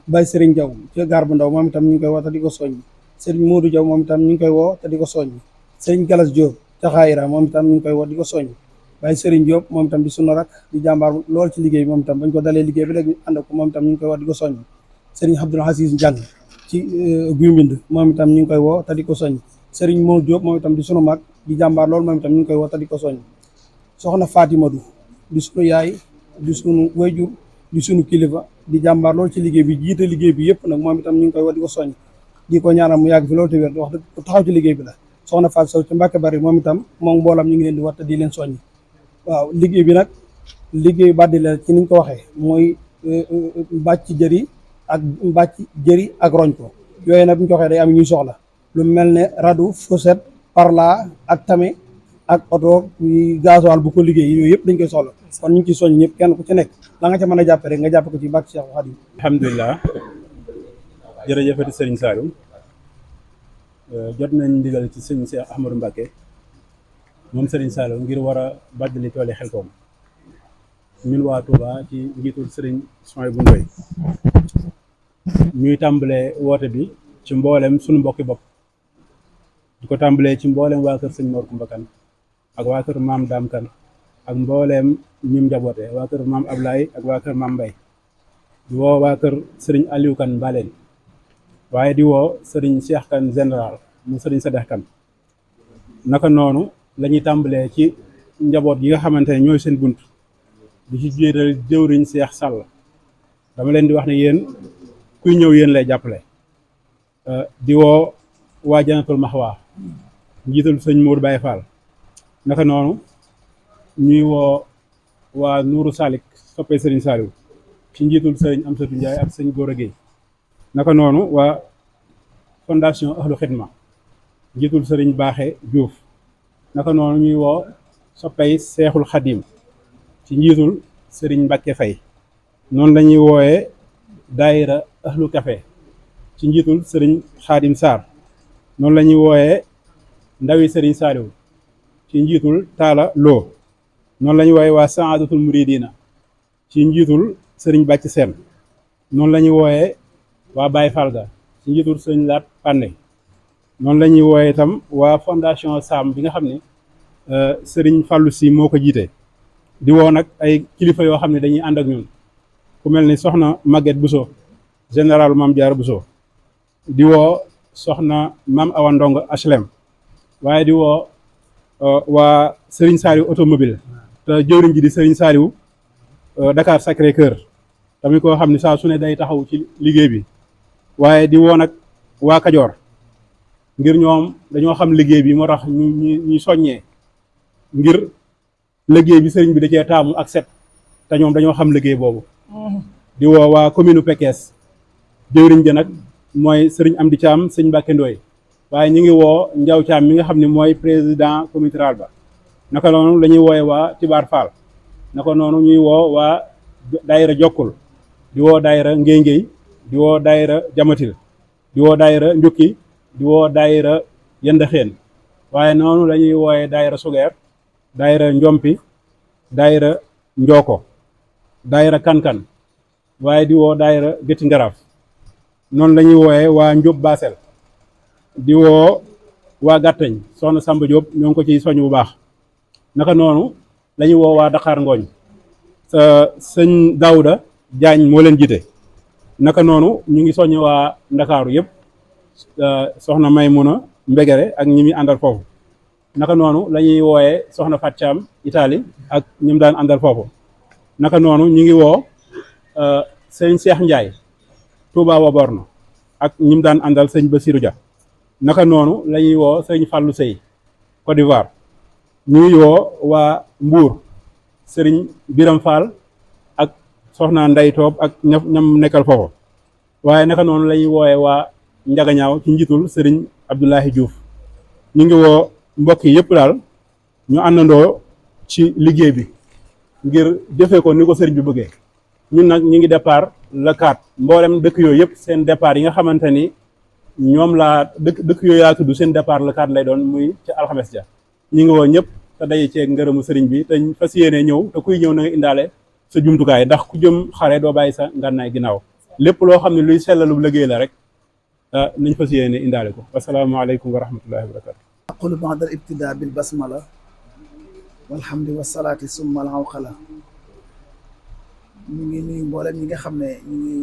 Baye Sëriñ Diaw ci gaar bu ndaw moom itam ñu ngi koy woote di ko soññi sëriñ Modou Diaw moom itam ñu ngi koy woo te di ko soññi sëriñ Galas Diop ca Xaayira moom itam ñu ngi koy woo di ko soññi Baye Sëriñ Diop moom itam di sunu rak di jàmbaar lool ci liggéey bi moom itam bañ ko dalee liggéey bi léegi ñu ànd ko moom itam ñu ngi koy woo di ko soññi sëriñ Abdoul Aziz Diang ci Guy Mbind moom itam ñu ngi koy woo te di ko soññi sëriñ Modou Diop moom itam di sunu mag di jàmbaar lool moom itam ñu ngi koy woo te di ko soññi soxna Fatimatu di sunu yaay di sunu wayjur di sunu kilifa di jàmbaar lool ci liggéey bi jiite liggéey bi yëpp nag moom itam ñu ngi koy woo di ko soññi di ko ñaanal mu yàgg fi loolu te wér wax dëgg ku taxaw ci liggéey bi la soxna Fatou Sow ci Mbàkke Bari moom itam moom mboolam ñu ngi leen di war te di leen soññi waaw liggéey bi nag liggéey baddi la ci niñ ko waxee mooy bàcc jëri ak roñ ko yooyu nag bu ñu ko waxee day am ñuy soxla lu mel ne radu fourchette parla ak tame ak oto gasoil bu ko liggéey yooyu yëpp dañ koy soxla kon ñu ngi ciy soññ ñëpp kenn ku ci nekk la nga ca mën a jàppe rek nga jàpp ko ci bàcc Cheikh Khadim. alhamdulilah jërëjëfati sëriñ Saliou jot nañ ndigal ci sëñ Cheikh Ahmadou Mbacké moom sëriñ Saliou ngir war a baddali tooli Xelkom ñun waa Touba ci njiitul sëriñ Souhaïbou Ndoye ñuy tàmbalee woote bi ci mboolem suñu mbokki bopp di ko tàmbalee ci mboolem waa kër sëñ Mor Kumba Kan ak waa kër maam Daam Kan ak mbooleem ñim njaboote waa kër maam Ablaye ak waa kër maam Mbay di woo waa kër sëriñ Aliou Kan Mbaleen waaye di woo sëriñ Cheikh Kan général mu sëriñ Sadex Kan naka noonu la ñuy tàmbalee ci njaboot yi nga xamante ne ñooy seen bunt di ci jiital jëwriñ Cheikh Sall dama leen di wax ne yéen kuy ñëw yéen lay jàppale di woo waa Janatul Maxwa njiital sëñ Mour Baye Fall naka noonu ñuy woo waa Nuuru Salik soppee sëriñ Saliou ci njiitul sëriñ Amsatou Ndiaye ak sëñ Gora Gueye naka noonu waa fondation Ahlu Xidma njiitul sëriñ Baaxe Diouf naka noonu ñuy woo soppey Seexul Xadim ci njiitul sëriñ Mbacke Fay noonu la ñuy wooyee daayira Ahlu Café ci njiitul sëriñ Xaadim Sarr noonu la ñuy wooyee ndawi sëriñ Saliou ci njiitul Taala Lo noonu la ñuy wooyee waa Saadatul Muridina ci njiitul sëriñ Bàcc Seen noonu la ñuy wooyee waa Baye Falga ci njiitul sëriñ Laat Pande noonu la ñuy wooyee itam waa fondation Sam bi nga xam ne sëriñ Fallou Si moo ko jiite di woo nag ay kilifa yoo xam ne dañuy ànd ak ñun ku mel ni soxna Maguette Bousso général Mame Diarra Bousso di woo soxna Mame Awa Ndong HLM waaye di woo waa Serigne Saliou automobile te jëwriñ ji di Serigne Saliou Dakar Sacré Cœur tamit koo xam ne saa su ne day taxaw ci liggéey bi waaye di woo nag waa Kajoor ngir ñoom dañoo xam liggéey bi moo tax ñu soññee ngir liggéey bi sëriñ bi da cee taamu ak set te ñoom dañoo xam liggéey boobu di woo waa commune Pekes jëwriñ ja nag mooy sëriñ Amdi Thiam sëñ Mbacke Ndoye waaye ñu ngi woo Ndiaw Thiam mi nga xam ne mooy président comité rural ba naka noonu la ñuy wooye waa Tibar Fall naka noonu ñuy woo waa daayira Jokkul di woo daayira Ngéngéy di woo daayira Jamatil di woo daayira Njukki di woo daayira Yendaxeen waaye noonu la ñuy wooye daayira Sugeer daayira Njompi daayira Njooko daayira Kankan waaye di woo daayira Gétti Ngaraaf noonu la ñuy wooye waa Njób Basel di woo waa Gàttañ soxna Samba Diop ñoo ngi ko ciy soñ bu baax naka noonu la ñuy woo waa Dakar Ngooñ sëñ Daouda Diagne moo leen jiite naka noonu ñu ngi soññ waa Ndakaaru yëpp soxna Maymuna Mbegere ak ñi muy àndal foofu naka noonu la ñuy wooyee soxna Fat Thiam Italie ak ñi mu daan àndal foofu naka noonu ñu ngi woo sëñ Cheikh Ndiaye Touba Waborno ak ñi mu daan àndal sëñ Bassirou Dia naka noonu la ñuy woo sëñ Fallou Sey Côte d'Ivoire ñu ngi woo waa Mbour sëriñ Biram Fall ak soxna Ndey Toob ak ñam nekkal foofu waaye naka noonu la ñuy wooyee waa Njagañaaw ci njiitul sëriñ Abdoulahi Diouf ñu ngi woo mbokk yi yëpp daal ñu àndandoo ci liggéey bi ngir jëfee ko ni ko sëriñ bi bëggee ñun nag ñu ngi départ le 4 mboolem dëkk yooyu yëpp seen départ yi nga xamante ni ñoom laa dëkk yooyu laa tudd seen départ le 4 lay doon muy ci alxames ja ñu ngi woo ñëpp te daje ceeg ngërëmu sëriñ bi te fas yéene ñëw te kuy ñëw na nga indaale sa jumtukaay ndax ku jëm xare doo bàyyi sa ngànnaay ginnaaw lépp loo xam ne luy sellalu liggéey la rek nañ fas yéene indaale ko wasalaamaaleykum wa rahmatullahi wa barakatu aqulu ba'da al-ibtidaa bil basmala walhamdi wasalaati summa al awqala ñu ngi nuyu mboolem ñi nga xam ne ñu ngi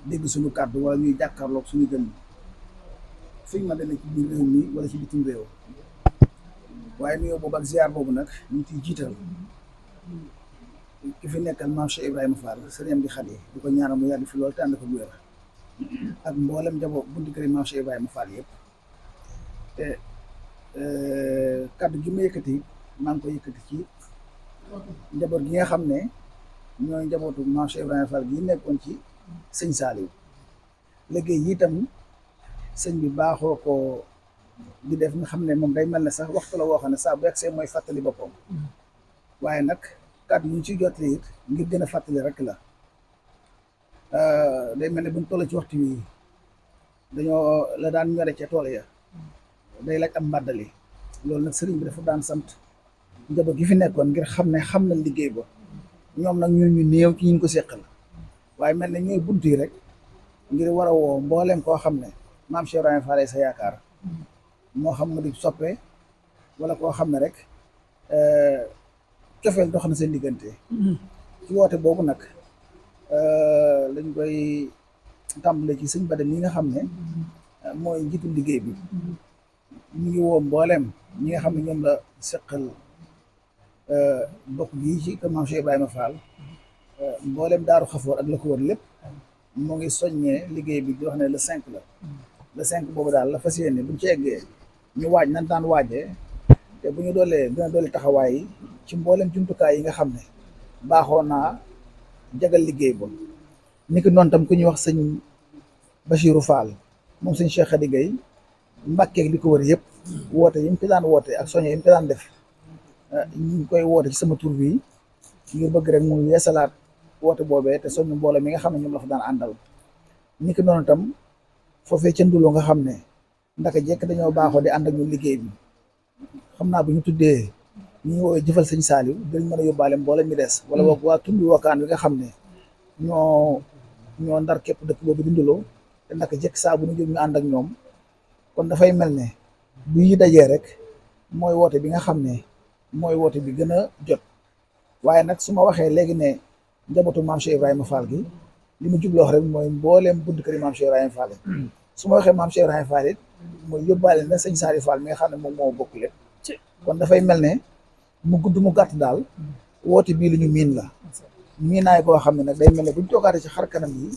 dégg suñu kàddu wala ñuy jàkkaarloog suñu jëm fiñ ma dana ci biir réew mi wala ci bitim réew waaye nuyoo boobu ak ziar boobu nag ñu ciy jiital ki fi nekkal maam Cheikh Ibrahima Fall sëriñam di xale di ko ñaanal mu yàgg fi loolu te ànd ko wér ak mboolem njaboot bunti kër maam Cheikh Ibrahima Fall yëpp te kaddu gi ma yëkkati maa ngi ko yëkkati ci njaboot gi nga xam ne ñooy njabootu maam Cheikh Ibrahima Fall gi nekkoon ci sëñ Saliou liggéey yi itam sëñ bi baaxoo ko di def nga xam ne moom day mel ne sax waxtu la woo xam ne saa bu yegsee mooy fàttali boppam waaye nag kàddu yi ñu ciy jotli it ngir gën a fàttali rek la day mel ne buñ toll ci waxtu wi dañoo la daan ñore ca tool ya day laaj am mbàddali loolu nag sëriñ bi dafa daan sant njaboot gi fi nekkoon ngir xam ne xam nañ liggéey ba ñoom nag ñu néew ci ñu ko seqal waaye mel ne ñooy bunt yi rek ngir war a woo mbooleem koo xam ne maam Cheikh Ibrahima Fall sa yaakaar moo xam mu di soppe wala koo xam ne rek cofeel dox na seen diggante ci woote boobu nag lañ koy tàmbale ci sëñ Bada mi nga xam ne mooy njiitul liggéey bi ñu ngi woo mbooleem ñi nga xam ne ñoom la seqal bokk bii ci kër maam Cheikh Ibrahima Fall mbooleem daaru xafoor ak la ko wër lépp moo ngi soññee liggéey bi di wax ne le 5 la le 5 boobu daal la fas yéene buñ ci eggee ñu waaj nan daan waajee te bu ñu doolee dina doole taxawaay yi ci mbooleem jumtukaay yi nga xam ne baaxoo naa jagal liggéey ba ni ki noonu tam ku ñuy wax sëñ Bachirou Fall moom sëñ Cheikh Khady Gueye Mbàkkeeg li ko wër yëpp woote yi mu fi daan woote ak soñe yi mu fi daan def ñu ngi koy woote ci sama tur bi ngir bëgg rek mu yeesalaat woote boobee te soñu mbooloo mi nga xam ne ñoom la fa daan àndal ni ki noonu tam foofee ca Ndulo nga xam ne ndaka jekk dañoo baaxoo di ànd ak ñu liggéey bi xam naa bu ñu tuddee ñu woowee jëfal sëñ Saliou dañ mën a yóbbaale mboolem mi des wala boog waa tund Wakaan bi nga xam ne ñoo ndar képp dëkk boobu di Ndulo te ndaka jekk saa bu ñu jóg ñu ànd ak ñoom kon dafay mel ne bu yi dajee rek mooy woote bi nga xam ne mooy woote bi gën a jot waaye nag su ma waxee léegi ne njabootu maam Cheikh Ibrahima Fall gi li mu jubloo wax rek mooy mbooleem bunt kër maam Cheikh Ibrahima Fall su ma waxee maam Cheikh Ibrahima Fall it mooy yóbbaale na sëñ Saliou Fall mi nga xam ne moom moo bokk lépp kon dafay mel ne mu gudd mu gàtt daal woote bii lu ñu miin la miinaay koo xam ne nag day mel ne buñ toogaatee ci xar kanam yi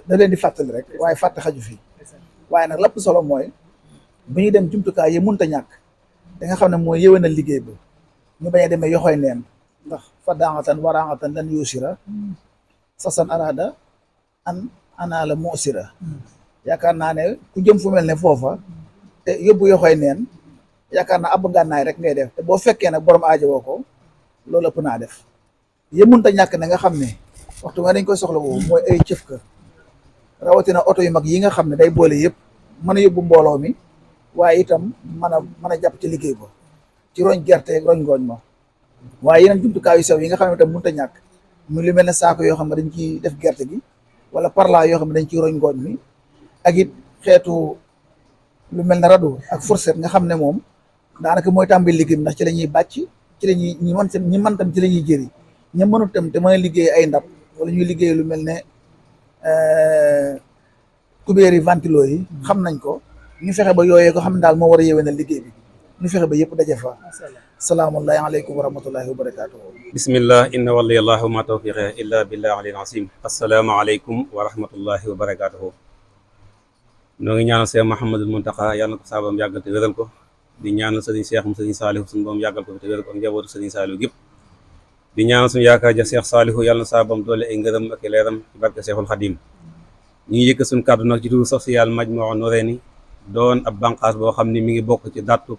da leen di fàttali rek waaye fàtte xaju fi waaye nag lépp solo mooy bu ñuy dem jumtukaay yi mënta ñàkk da nga xam ne mooy yëwénal liggéey ba ñu bañ a demee yoxoy neen ndax fa daangatan waraangatan lan yuusira sasan arada an ana la muusira yaakaar naa ne ku jëm fu mel ne foofa te yóbbu yoxoy neen yaakaar naa ab ngànnaay rek ngay def te boo fekkee nag borom aajo woo ko loolu ëpp naa def yë mënta ñàkk ne nga xam ne waxtu nga dañ koy soxla woo mooy ay cëf ka rawatina oto yu mag yi nga xam ne day boole yëpp mën a yóbbu mbooloo mi waaye itam mën a jàpp ci liggéey ba ci roñ gerte ak roñ ngooñ ma waaye yeneen jumtukaay yu sew yi nga xam ne itam mënut a ñàkk mu lu mel ne saako yoo xam ne dañ ciy def gerte gi wala parla yoo xam ne dañ ciy roñ ngooñ mi ak it xeetu lu mel ne radu ak fourchette nga xam ne moom daanaka mooy tàmbali liggéey bi ndax ci la ñuy bàcc ci la ñuy ñi mën tam ci la ñuy jëri ña mënut tam te mën a liggéey ay ndab wala ñuy liggéey lu mel ne kubéeri ventilo yi xam nañ ko ñu fexe ba yooyee ko xam ne daal moo war a yéwénal liggéey bi ñu fexe ba yëpp daje fa salaamullahi aleykum wa rahmatullahi wa barakatuhu bismillah inna waliyallahu ma tawfiqe illa billah alil asim assalaamu aleykum wa rahmatullahi wa barakatuhu noo ngi ñaanal Seex Muhammadul Muntaqa yàlla na ko saabam yàggal te wéral ko di ñaanal sëriñ Seex mu sëriñ Saalihu suñu boom yàggal ko te wéral ko ak njabootu sëriñ Saalihu gépp di ñaanal suñu yaakaar ja Seex Saalihu yàlla na saabam doole ay ngërëm ak leeram ci barke Seexul Xadim ñu ngi yëkk suñu kàddu nag ci turu social Majmahun Nurayni doon ab banqaas boo xam ne mi ngi bokk ci dattu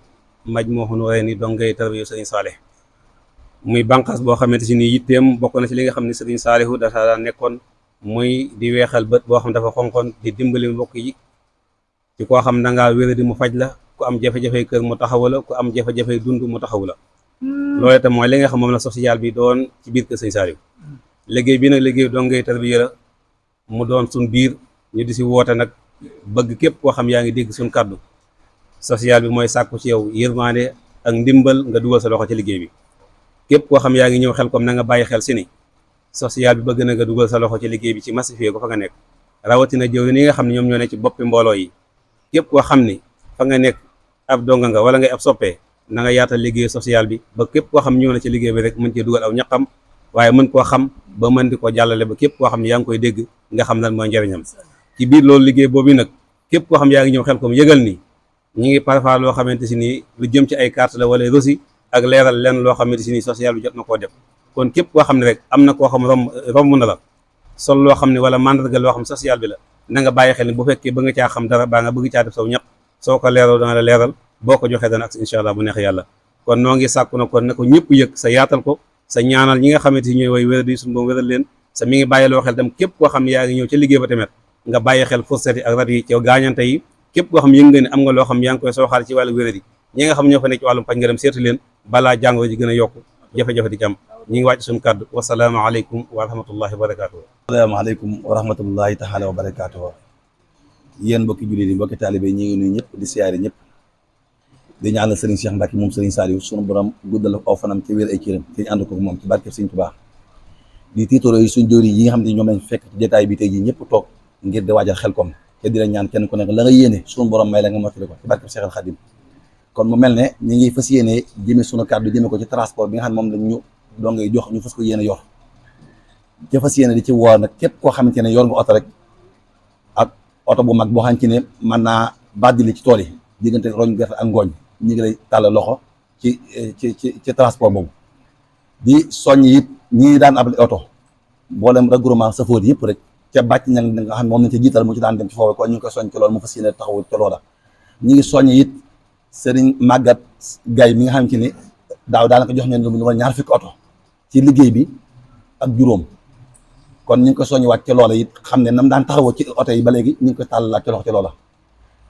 Majmahun Nurayni dongay tarbiya sëriñ Saalih muy banqaas boo xamante si ni yitteem bokk na ci li nga xam ne sëriñ Saalihu dafa daan nekkoon muy di weexal bët boo xam dafa xonkoon di dimbali mbokk yi ci koo xam da ngaa wéra di mu faj la ku ku am jafe-jafe kër mu taxawu la ku am jafe-jafe dund mu taxawu la loolu itam mooy li nga xam moom la social bi doon ci biir kër sëñ Saliou liggéey bi nag liggéey dongay tarbiya la mu doon suñ biir ñu di si woote nag bëgg képp koo xam yaa ngi dégg suñ kàddu social bi mooy sàkku ci yow yërmande ak ndimbal nga dugal sa loxo ci liggéey bi képp koo xam yaa ngi ñëw xel comme na nga bàyyi xel si ni social bi bëgg na nga dugal sa loxo ci liggéey bi ci massifié ko fa nga nekk rawatina jëw ni nga xam ne ñoom ñoo ne ci boppi mbooloo yi képp koo xam ni fa nga nekk ab donga nga wala ngay ab soppee na nga yaatal liggéey social bi ba képp koo xam ñëw na ci liggéey bi rek mën cee dugal aw ñaqam waaye mën koo xam ba mën di ko jàllale ba képp koo xam ne yaa ngi koy dégg nga xam lan mooy njëriñam ci biir loolu liggéey boobu nag képp koo xam yaa ngi ñëw xel comme yëgal ni ñi ngi parfois loo xamante si nii lu jëm ci ay carte la wala reçu ak leeral lenn loo xamante si nii social bi jot na koo def kon képp koo xam ne rek am na koo xam romb na la sol loo xam ne wala mandarga loo xam social bi la na nga bàyyi xel ni bu fekkee ba nga caa xam dara baa nga bëgg caa def saw ñaq soo ko leeral dana la leeral boo ko joxee dana ak incha allah bu neex yàlla kon noo ngi sàkku na kon ne ko ñëpp yëg sa yaatal ko sa ñaanal ñi nga xamante si ñooy way wéra di suñu boom wéral leen sa mi ngi bàyyi loo xel tam képp koo xam ne yaa ngi ñëw ca liggéey ba tamit nga bàyyi xel fourchette yi ak rat yi ci gaañante yi képp koo xam yëg nga ne am nga loo xam yaa ngi koy sooxaal ci wàllu wéra di ñi nga xam ñoo fa nekk ci wàllum paj nga dem seetu leen balaa jàngoro ji gën a yokk jafe-jafe di ci am ñi ngi wàcc suñu kàddu wasalaamu aleykum wa rahmatullahi wa barakatuh asalaamaaleykum wa rahmatullahi taala wa barakatuh yéen mbokki jullit yi mbokki taalibe ñi ngi nuyu ñëpp di siyaare ñëpp di ñaanal Serigne Cheikh Mbacke moom Serigne Saliou sunu borom guddal aw fanam ci wér ay cëram te ñu ànd ko moom ci barke Serigne Touba di tiitoro yi suñ jóori yi nga xam ne ñoom lañ fekk ci jotaay bi tey ji ñëpp toog ngir di waajal Xelcom te di la ñaan kenn ku nekk la nga yéene sunu borom may la nga mottali ko ci barke Cheikh Al Khadim kon mu mel ne ñi ngi fas yéene jëme sunu kàddu jëme ko ci transport bi nga xam ne moom lañ ñu doo ngay jox ñu fas ko yéene yor ci fas yéene di ci woo nag képp koo xamante ne yor nga oto rek ak oto bu mag boo xam ci ne mën naa bàddili ci tool yi diggante roñ gerte ak ngooñ ñi ngi lay tàll loxo ci transport boobu di soññ it ñi daan abal oto mboolem regroupement safoor yëpp rek ca bàcc ña nga xam ne moom nañ ci jiital mu ci daan dem ci foofu kon ñu ngi koy soññ ci loolu mu fas yéene taxawu ci loola ñi ngi soññ it Serigne Maguette Gaye mi nga xam ci ni daaw daanaka jox neen lu ma ñaar fukki oto ci liggéey bi ak juróom kon ñu ngi ko soññ waat ci loola it xam ne nam daan taxawoo ci oto yi ba léegi ñu ngi koy tàllalaat ci loxo ci loola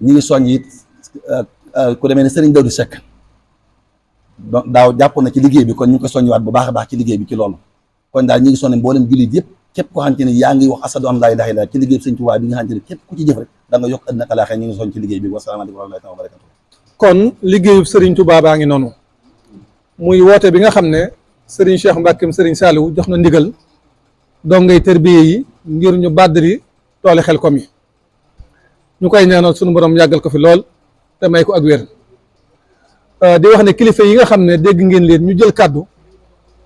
ñu ngi soññ it ku demee ne Serigne Dawdi Seck daaw jàpp na ci liggéey bi kon ñu ngi ko soññiwaat bu baax a baax ci liggéey bi ci loolu kon daal ñu ngi sonne mboolem jullit yëpp képp koo xamante ne yaa ngi wax asadu an laa ilaaha illallaah ci liggéey bi Sëñ Tuubaa bi nga xamante ne képp ku ci jëf rek da nga yokk àddina ak àllaaxira ñu ngi soñ ci liggéey bi wasalaamaaleykum wa rahmatullaahi wa barakaatuh kon liggéeyu Serigne Touba baa ngi noonu muy woote bi nga xam ne Serigne Cheikh Mbacke Serigne Saliou jox na ndigal dongay tërbiye yi ngir ñu bàddari tooli Xelcom yi ñu koy ñaanal sunu borom yàggal ko fi lool te may ko ak wér di wax ne kilifa yi nga xam ne dégg ngeen leen ñu jël kàddu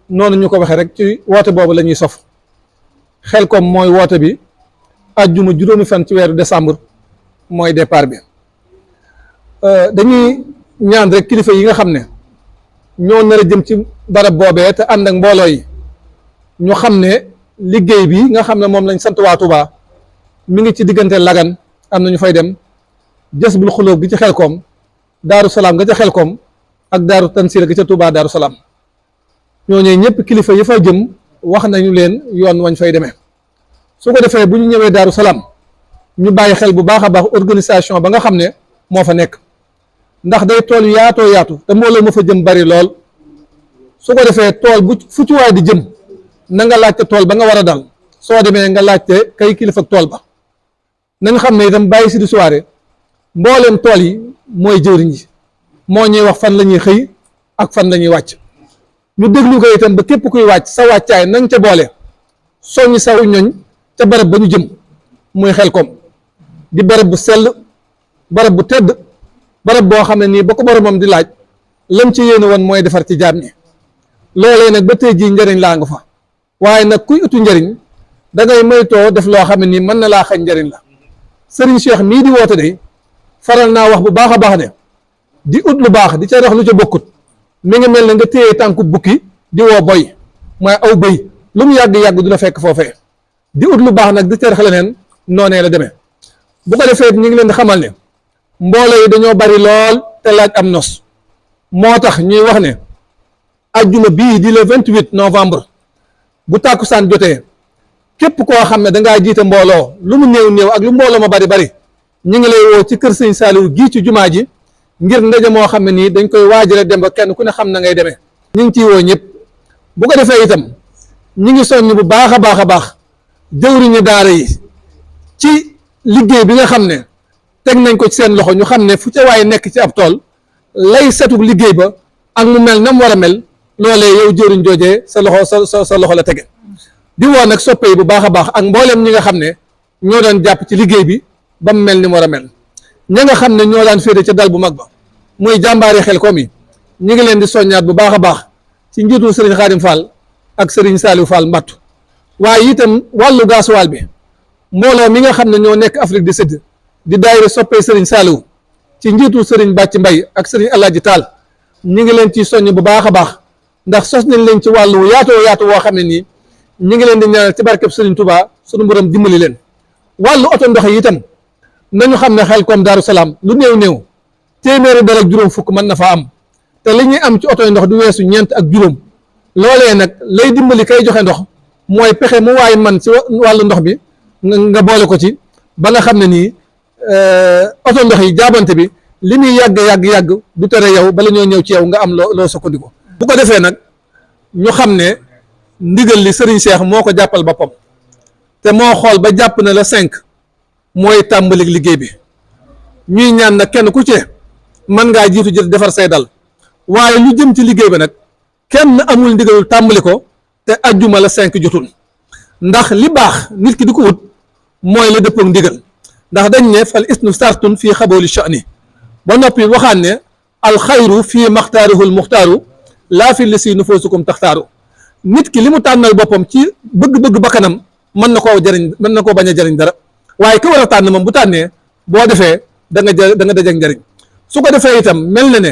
noonu ñu ko waxee rek ci woote boobu la ñuy sof Xelcom mooy woote bi ajjuma juróomi fan ci weeru décembre mooy départ bi dañuy ñaan rek kilifa yi nga xam ne ñoo nar a jëm ci barab boobee te ànd ak mbooloo yi ñu xam ne liggéey bi nga xam ne moom lañ sant waa Touba mi ngi ci diggante Lagan am na ñu fay dem Jazbul Xulóob gi ci Xelcom Daaru Salaam ga ca Xelcom ak Daaru Tansiir ga ca Touba Daaru Salaam ñooñu ñëpp kilifa yi fa jëm wax nañu leen yoon wañ fay demee su ko defee bu ñu ñëwee Daaru Salaam ñu bàyyi xel bu baax a baax organisation ba nga xam ne moo fa nekk ndax day tool yu yaatoo yaatu te mbooloo ma fa jëm bari lool su ko defee tool bu fu ci waay di jëm na nga laajte tool ba nga war a dal soo demee nga laajte kay kilifa ak tool ba nañ xam ne itam bàyyi si di soirée mbooleem tool yi mooy jëwriñ ji moo ñuy wax fan la ñuy xëy ak fan la ñuy wàcc ñu déglu ko itam ba képp kuy wàcc sa wàccaay nañ ca boole soññ saw ñoñ ca barab ba ñu jëm muy Xelcom di barab bu sell barab bu tedd barab boo xam ne nii ba ko boromam di laaj lam ci yéene woon mooy defar ci jaam ñi loolee nag ba tey jii njëriñ laa nga fa waaye nag kuy utu njëriñ da ngay moytoo def loo xam ne nii mën na laa xañ njëriñ la Serigne Cheikh mii di woote de faral naa wax bu baax a baax ne di ut lu baax di ca dox lu ca bokkut mi ngi mel ne nga téye tànku bukki di woo boy mooy aw bëy lu mu yàgg-yàgg du la fekk foofee di ut lu baax nag di ca dox leneen noonee la demee bu ko defee ñu ngi leen di xamal ne mbooloo yi dañoo bari lool te laaj am nos moo tax ñuy wax ne ajjuma bii di le 28 novembre bu tàkkusaan jotee képp koo xam ne dangaa jiite mbooloo lu mu néew néew ak lu mbooloo ma bari bari ñu ngi lay woo ci kër sëñ Saliou gii ci jumaa ji ngir ndaje moo xam ne nii dañ koy waajale dem ba kenn ku ne xam na ngay demee. ñu ngi ciy woo ñëpp bu ko defee itam ñu ngi soññ bu baax a baax a baax jëwriñu daara yi ci liggéey bi nga xam ne teg nañ ko ci seen loxo ñu xam ne fu ca waay nekk ci ab tool lay setu liggéey ba ak mu mel na mu war a mel loolee yow jëwriñ joojee sa loxo sa loxo la tege. di woo nag soppe yi bu baax a baax ak mbooleem ñi nga xam ne ñoo doon jàpp ci liggéey bi ba mu mel ni mu war a mel ña nga xam ne ñoo daan féete ca dal bu mag ba muy jàmbaari Xelcom yi ñu ngi leen di soññaat bu baax a baax ci njiitu Serigne Khadim Fall ak Serigne Saliou Fall Mbattu waaye itam wàllu gaasuwaal bi mbooloo mi nga xam ne ñoo nekk Afrique du Sud di daayira soppee Serigne Saliou ci njiitu Serigne Bàcc Mbay ak Serigne Alaaji Taal ñu ngi leen ci soññ bu baax a baax ndax sos nañ leen ci wàllu yaatu woo xam ne nii ñu ngi leen di ñaanal ci barkeb Serigne Touba sunu borom dimbali leen wàllu oto ndox yi itam nañu xam ne Xelcom Daaru Salaam lu néew téeméeri dal ak juróom fukk mën na faa am te li ñuy am ci oto ndox du weesu ñeent ak juróom loolee nag lay dimbali kay joxe ndox mooy pexe mu waay man ci wàllu ndox bi nga boole ko ci ba nga xam ne nii oto ndox yi jaabante bi li muy yàgg du tere yow bala ñoo ñëw ci yow nga am loo sukkandiku bu ko defee nag ñu xam ne ndigal li Serigne Cheikh moo ko jàppal boppam te moo xool ba jàpp na la 5 mooy tàmbali liggéey bi ñuy ñaan nag kenn ku ci mën ngaa jiitu jël defar say dal waaye lu jëm ci liggéey ba nag kenn amul ndigalul tàmbali ko te ajjuma la 5 jotul ndax li baax nit ki di ko wut mooy la dëppook ndigal ndax dañ ne fal isnu sartun fii xabooli sha'ni ba noppi waxaan ne alxayru fii maxtaarihul muxtaaru laa fi li si nufusukum taxtaaru nit ki li mu tànnal boppam ci bëgg-bëgg bakkanam mën na koo jëriñ mën na koo bañ a jëriñ dara waaye ki war a tànn moom bu tànnee boo defee da nga dajeg njëriñ su ko defee itam mel na ne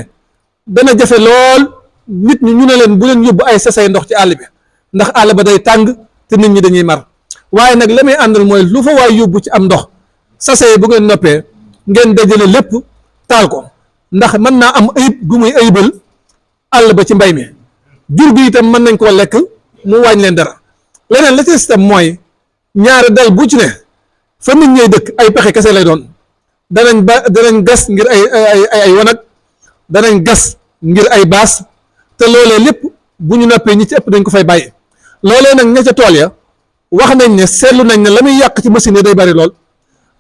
dana jafe lool nit ñi ñu ne leen bu leen yóbbu ay sasay ndox ci àll bi ndax àll ba day tàng te nit ñi dañuy mar waaye nag la may àndal mooy lu fa waay yóbbu ci am ndox sasay bu ngeen noppee ngeen dajale lépp taal ko ndax mën naa am ayib gu muy ayibal àll ba ci mbay mi jur gi itam mën nañ koo lekk mu wàññi leen dara leneen la ci système mooy ñaari dal bu ci ne fa nit ñay dëkk ay pexe kese lay doon danañ gas ngir ay wanag danañ gas ngir ay baas te loolee lépp bu ñu noppee ñi ci ëpp dañ ko fay bàyyi loolee nag ña ca tool ya wax nañ ne seetlu nañ ne la muy yàq ci machine yi day bari lool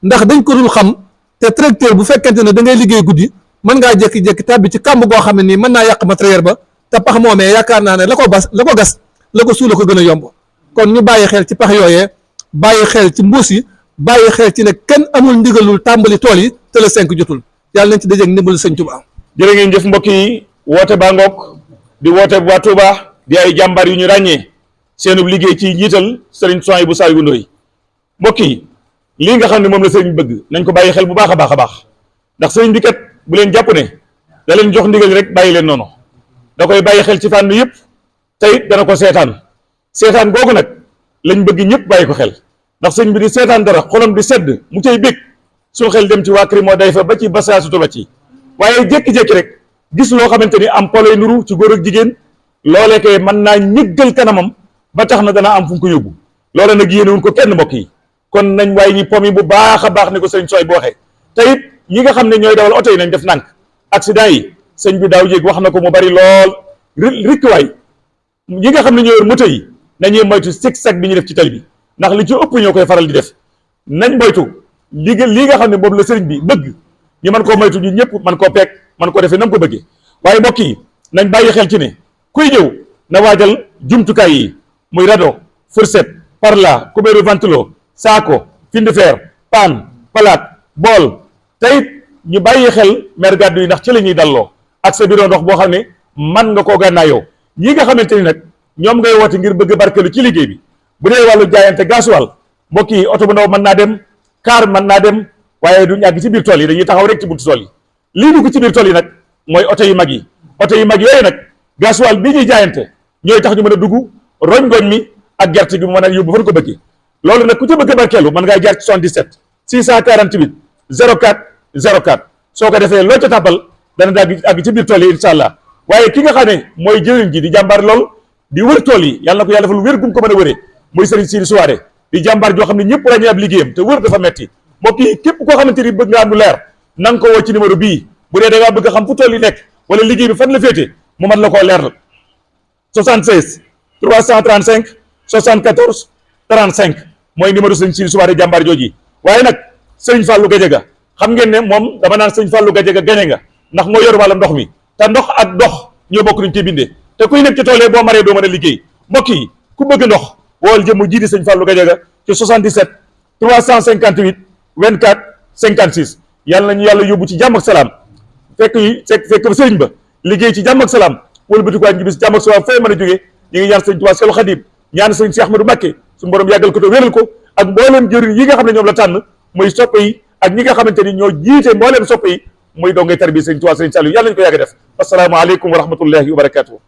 ndax dañ ko dul xam te tracteur bu fekkente ne da ngay liggéey guddi mën ngaa jékki-jékki tàbbi ci kàmb goo xam ne nii mën naa yàq matériel ba te pax moomee yaakaar naa ne la ko gas la ko suula ko gën a yomb kon ñu bàyyi xel ci pax yooyee bàyyi xel ci mbuus yi bàyyi xel ci ne kenn amul ndigalul tàmbali tool yi te le 5 jotul yàlla nañ ci dajeeg ndimbalu sëñ Tuubaa. jërë ngeen jëf mbokk yi woote baa ngoog di woote waa Touba di ay jàmbaar yu ñu ràññee seenub liggéey ci njiital sëriñ Souhaïbou Saliou Ndoye mbokk yi lii nga xam ne moom la sëriñ bëgg nañ ko bàyyi xel bu baax a baax a baax ndax sëriñ bi kat bu leen jàpp ne da leen jox ndigal rek bàyyi leen noonu da koy bàyyi xel ci fànn yëpp te it dana ko seetaan googu nag lañ bëgg ñëpp bàyyi ko xel ndax sëriñ bi di seetaan dara xolam di sedd mu cay bég suñu xel dem ci waa kër moo day fa ba ci basaasutu ba ci waaye jékki-jékki rek gis loo xamante ni am poloy nuru ci góor ak jigéen loolee kay mën naa ñëggal kanamam ba tax na dana am fu mu ko yóbbu loolee nag yéenewuñ ko kenn mbokk yi kon nañ waaye ñi pom yi bu baax a baax ni ko sëriñ Souhaïbou waxee te it ñi nga xam ne ñooy dawal oto yi nañ def nànk accident yi sëñ bi daaw jéeg wax na ko mu bari lool rikk waay ñi nga xam ne ñoo yor moto yi nañuy moytu zigzag bi ñu def ci tali bi ndax li ci ëpp ñoo koy faral di def nañ moytu lii nga xam ne boobu la sëriñ bi bëgg ñu mën koo moytu ñu ñëpp mën koo peeg mën koo defee nam ko bëggee waaye mbokk yi nañ bàyyi xel ci ne kuy ñëw na waajal jumtukaay yi muy rado fourchette parla kubéeru ventilo saako find fer paan palaat bool teyit ñu bàyyi xel mer gàddu yi ndax ci la ñuy dalloo ak sa bidon ndox boo xam ne man nga koo gànnaayoo ñi nga xamante ni nag ñoom ngay woote ngir bëgg barkelu ci liggéey bi bu dee wàllu jaayante gasoil mbokk yi oto bu ndaw mën naa dem car mën naa dem waaye du ñàgg ci biir tool yi dañuy taxaw rek ci buntu tool yi lii dugg ci biir tool yi nag mooy oto yu mag yi oto yu mag yooyu nag gasoil bii ñuy jaayante ñooy tax ñu mën a dugg roñ ngooñ mi ak gerte gi mu mën a yóbbu fan ko bëggee loolu nag ku ci bëgg a barkeelu mën ngaa jaar ci 77 648 04 04 soo ko defee loo ca tàbbal dana daal àgg ci biir tool yi incha allah waaye ki nga xam ne mooy jëriñ ji di jàmbaar lool di wër tool yi yàlla na ko yàlla defal wér gum ko mën a wëree muy Serigne Sidi Souare di jàmbaar joo xam ne ñëpp ràññee ab liggéeyam te wër dafa metti mbokk yi képp koo xamante ni bëgg nga am lu leer na nga ko woo ci numéro bii bu dee da ngaa bëgg xam fu tool yi nekk wala liggéey bi fan la féete mu mat la koo leeral 76 335 74 35 mooy numéro sëñ Sidi Soumaré jàmbaar jooji. waaye nag sëñ Fallou Gadiaga xam ngeen ne moom dama naan sëñ Fallou Gadiaga gañe nga ndax moo yor wàllam ndox mi te ndox ak dox ñoo bokk nuñ ci bindee te kuy nekk ci tool yi boo maree doo mën a liggéey mbokk yi ku bëgg ndox wool jëmm ji di sëñ Fallou Gadiaga ci 77 358 24 56 yàlla nañu yàlla yóbbu ci jàmm ak salaam fekk sëriñ ba liggéey ci jàmm ak salaam wëlbati ko ñu bis jàmm ak salaam fay mën a jógee ñu ngi ñaan sëñ Tuubaa Seexul Xadiim ñaan sëñ Cheikh Ahmadou Mbacké suñu borom yàggal ko te wéral ko ak mbooleem jëriñ yi nga xam ne ñoom la tànn muy soppe yi ak ñi nga xamante ni ñoo jiite mbooleem soppe yi muy dongay tarbiya sëñ Tuubaa sëñ Saliou yàlla nañu ko yàgg def asalaamaaleykum wa rahmatullahi wa barakatuh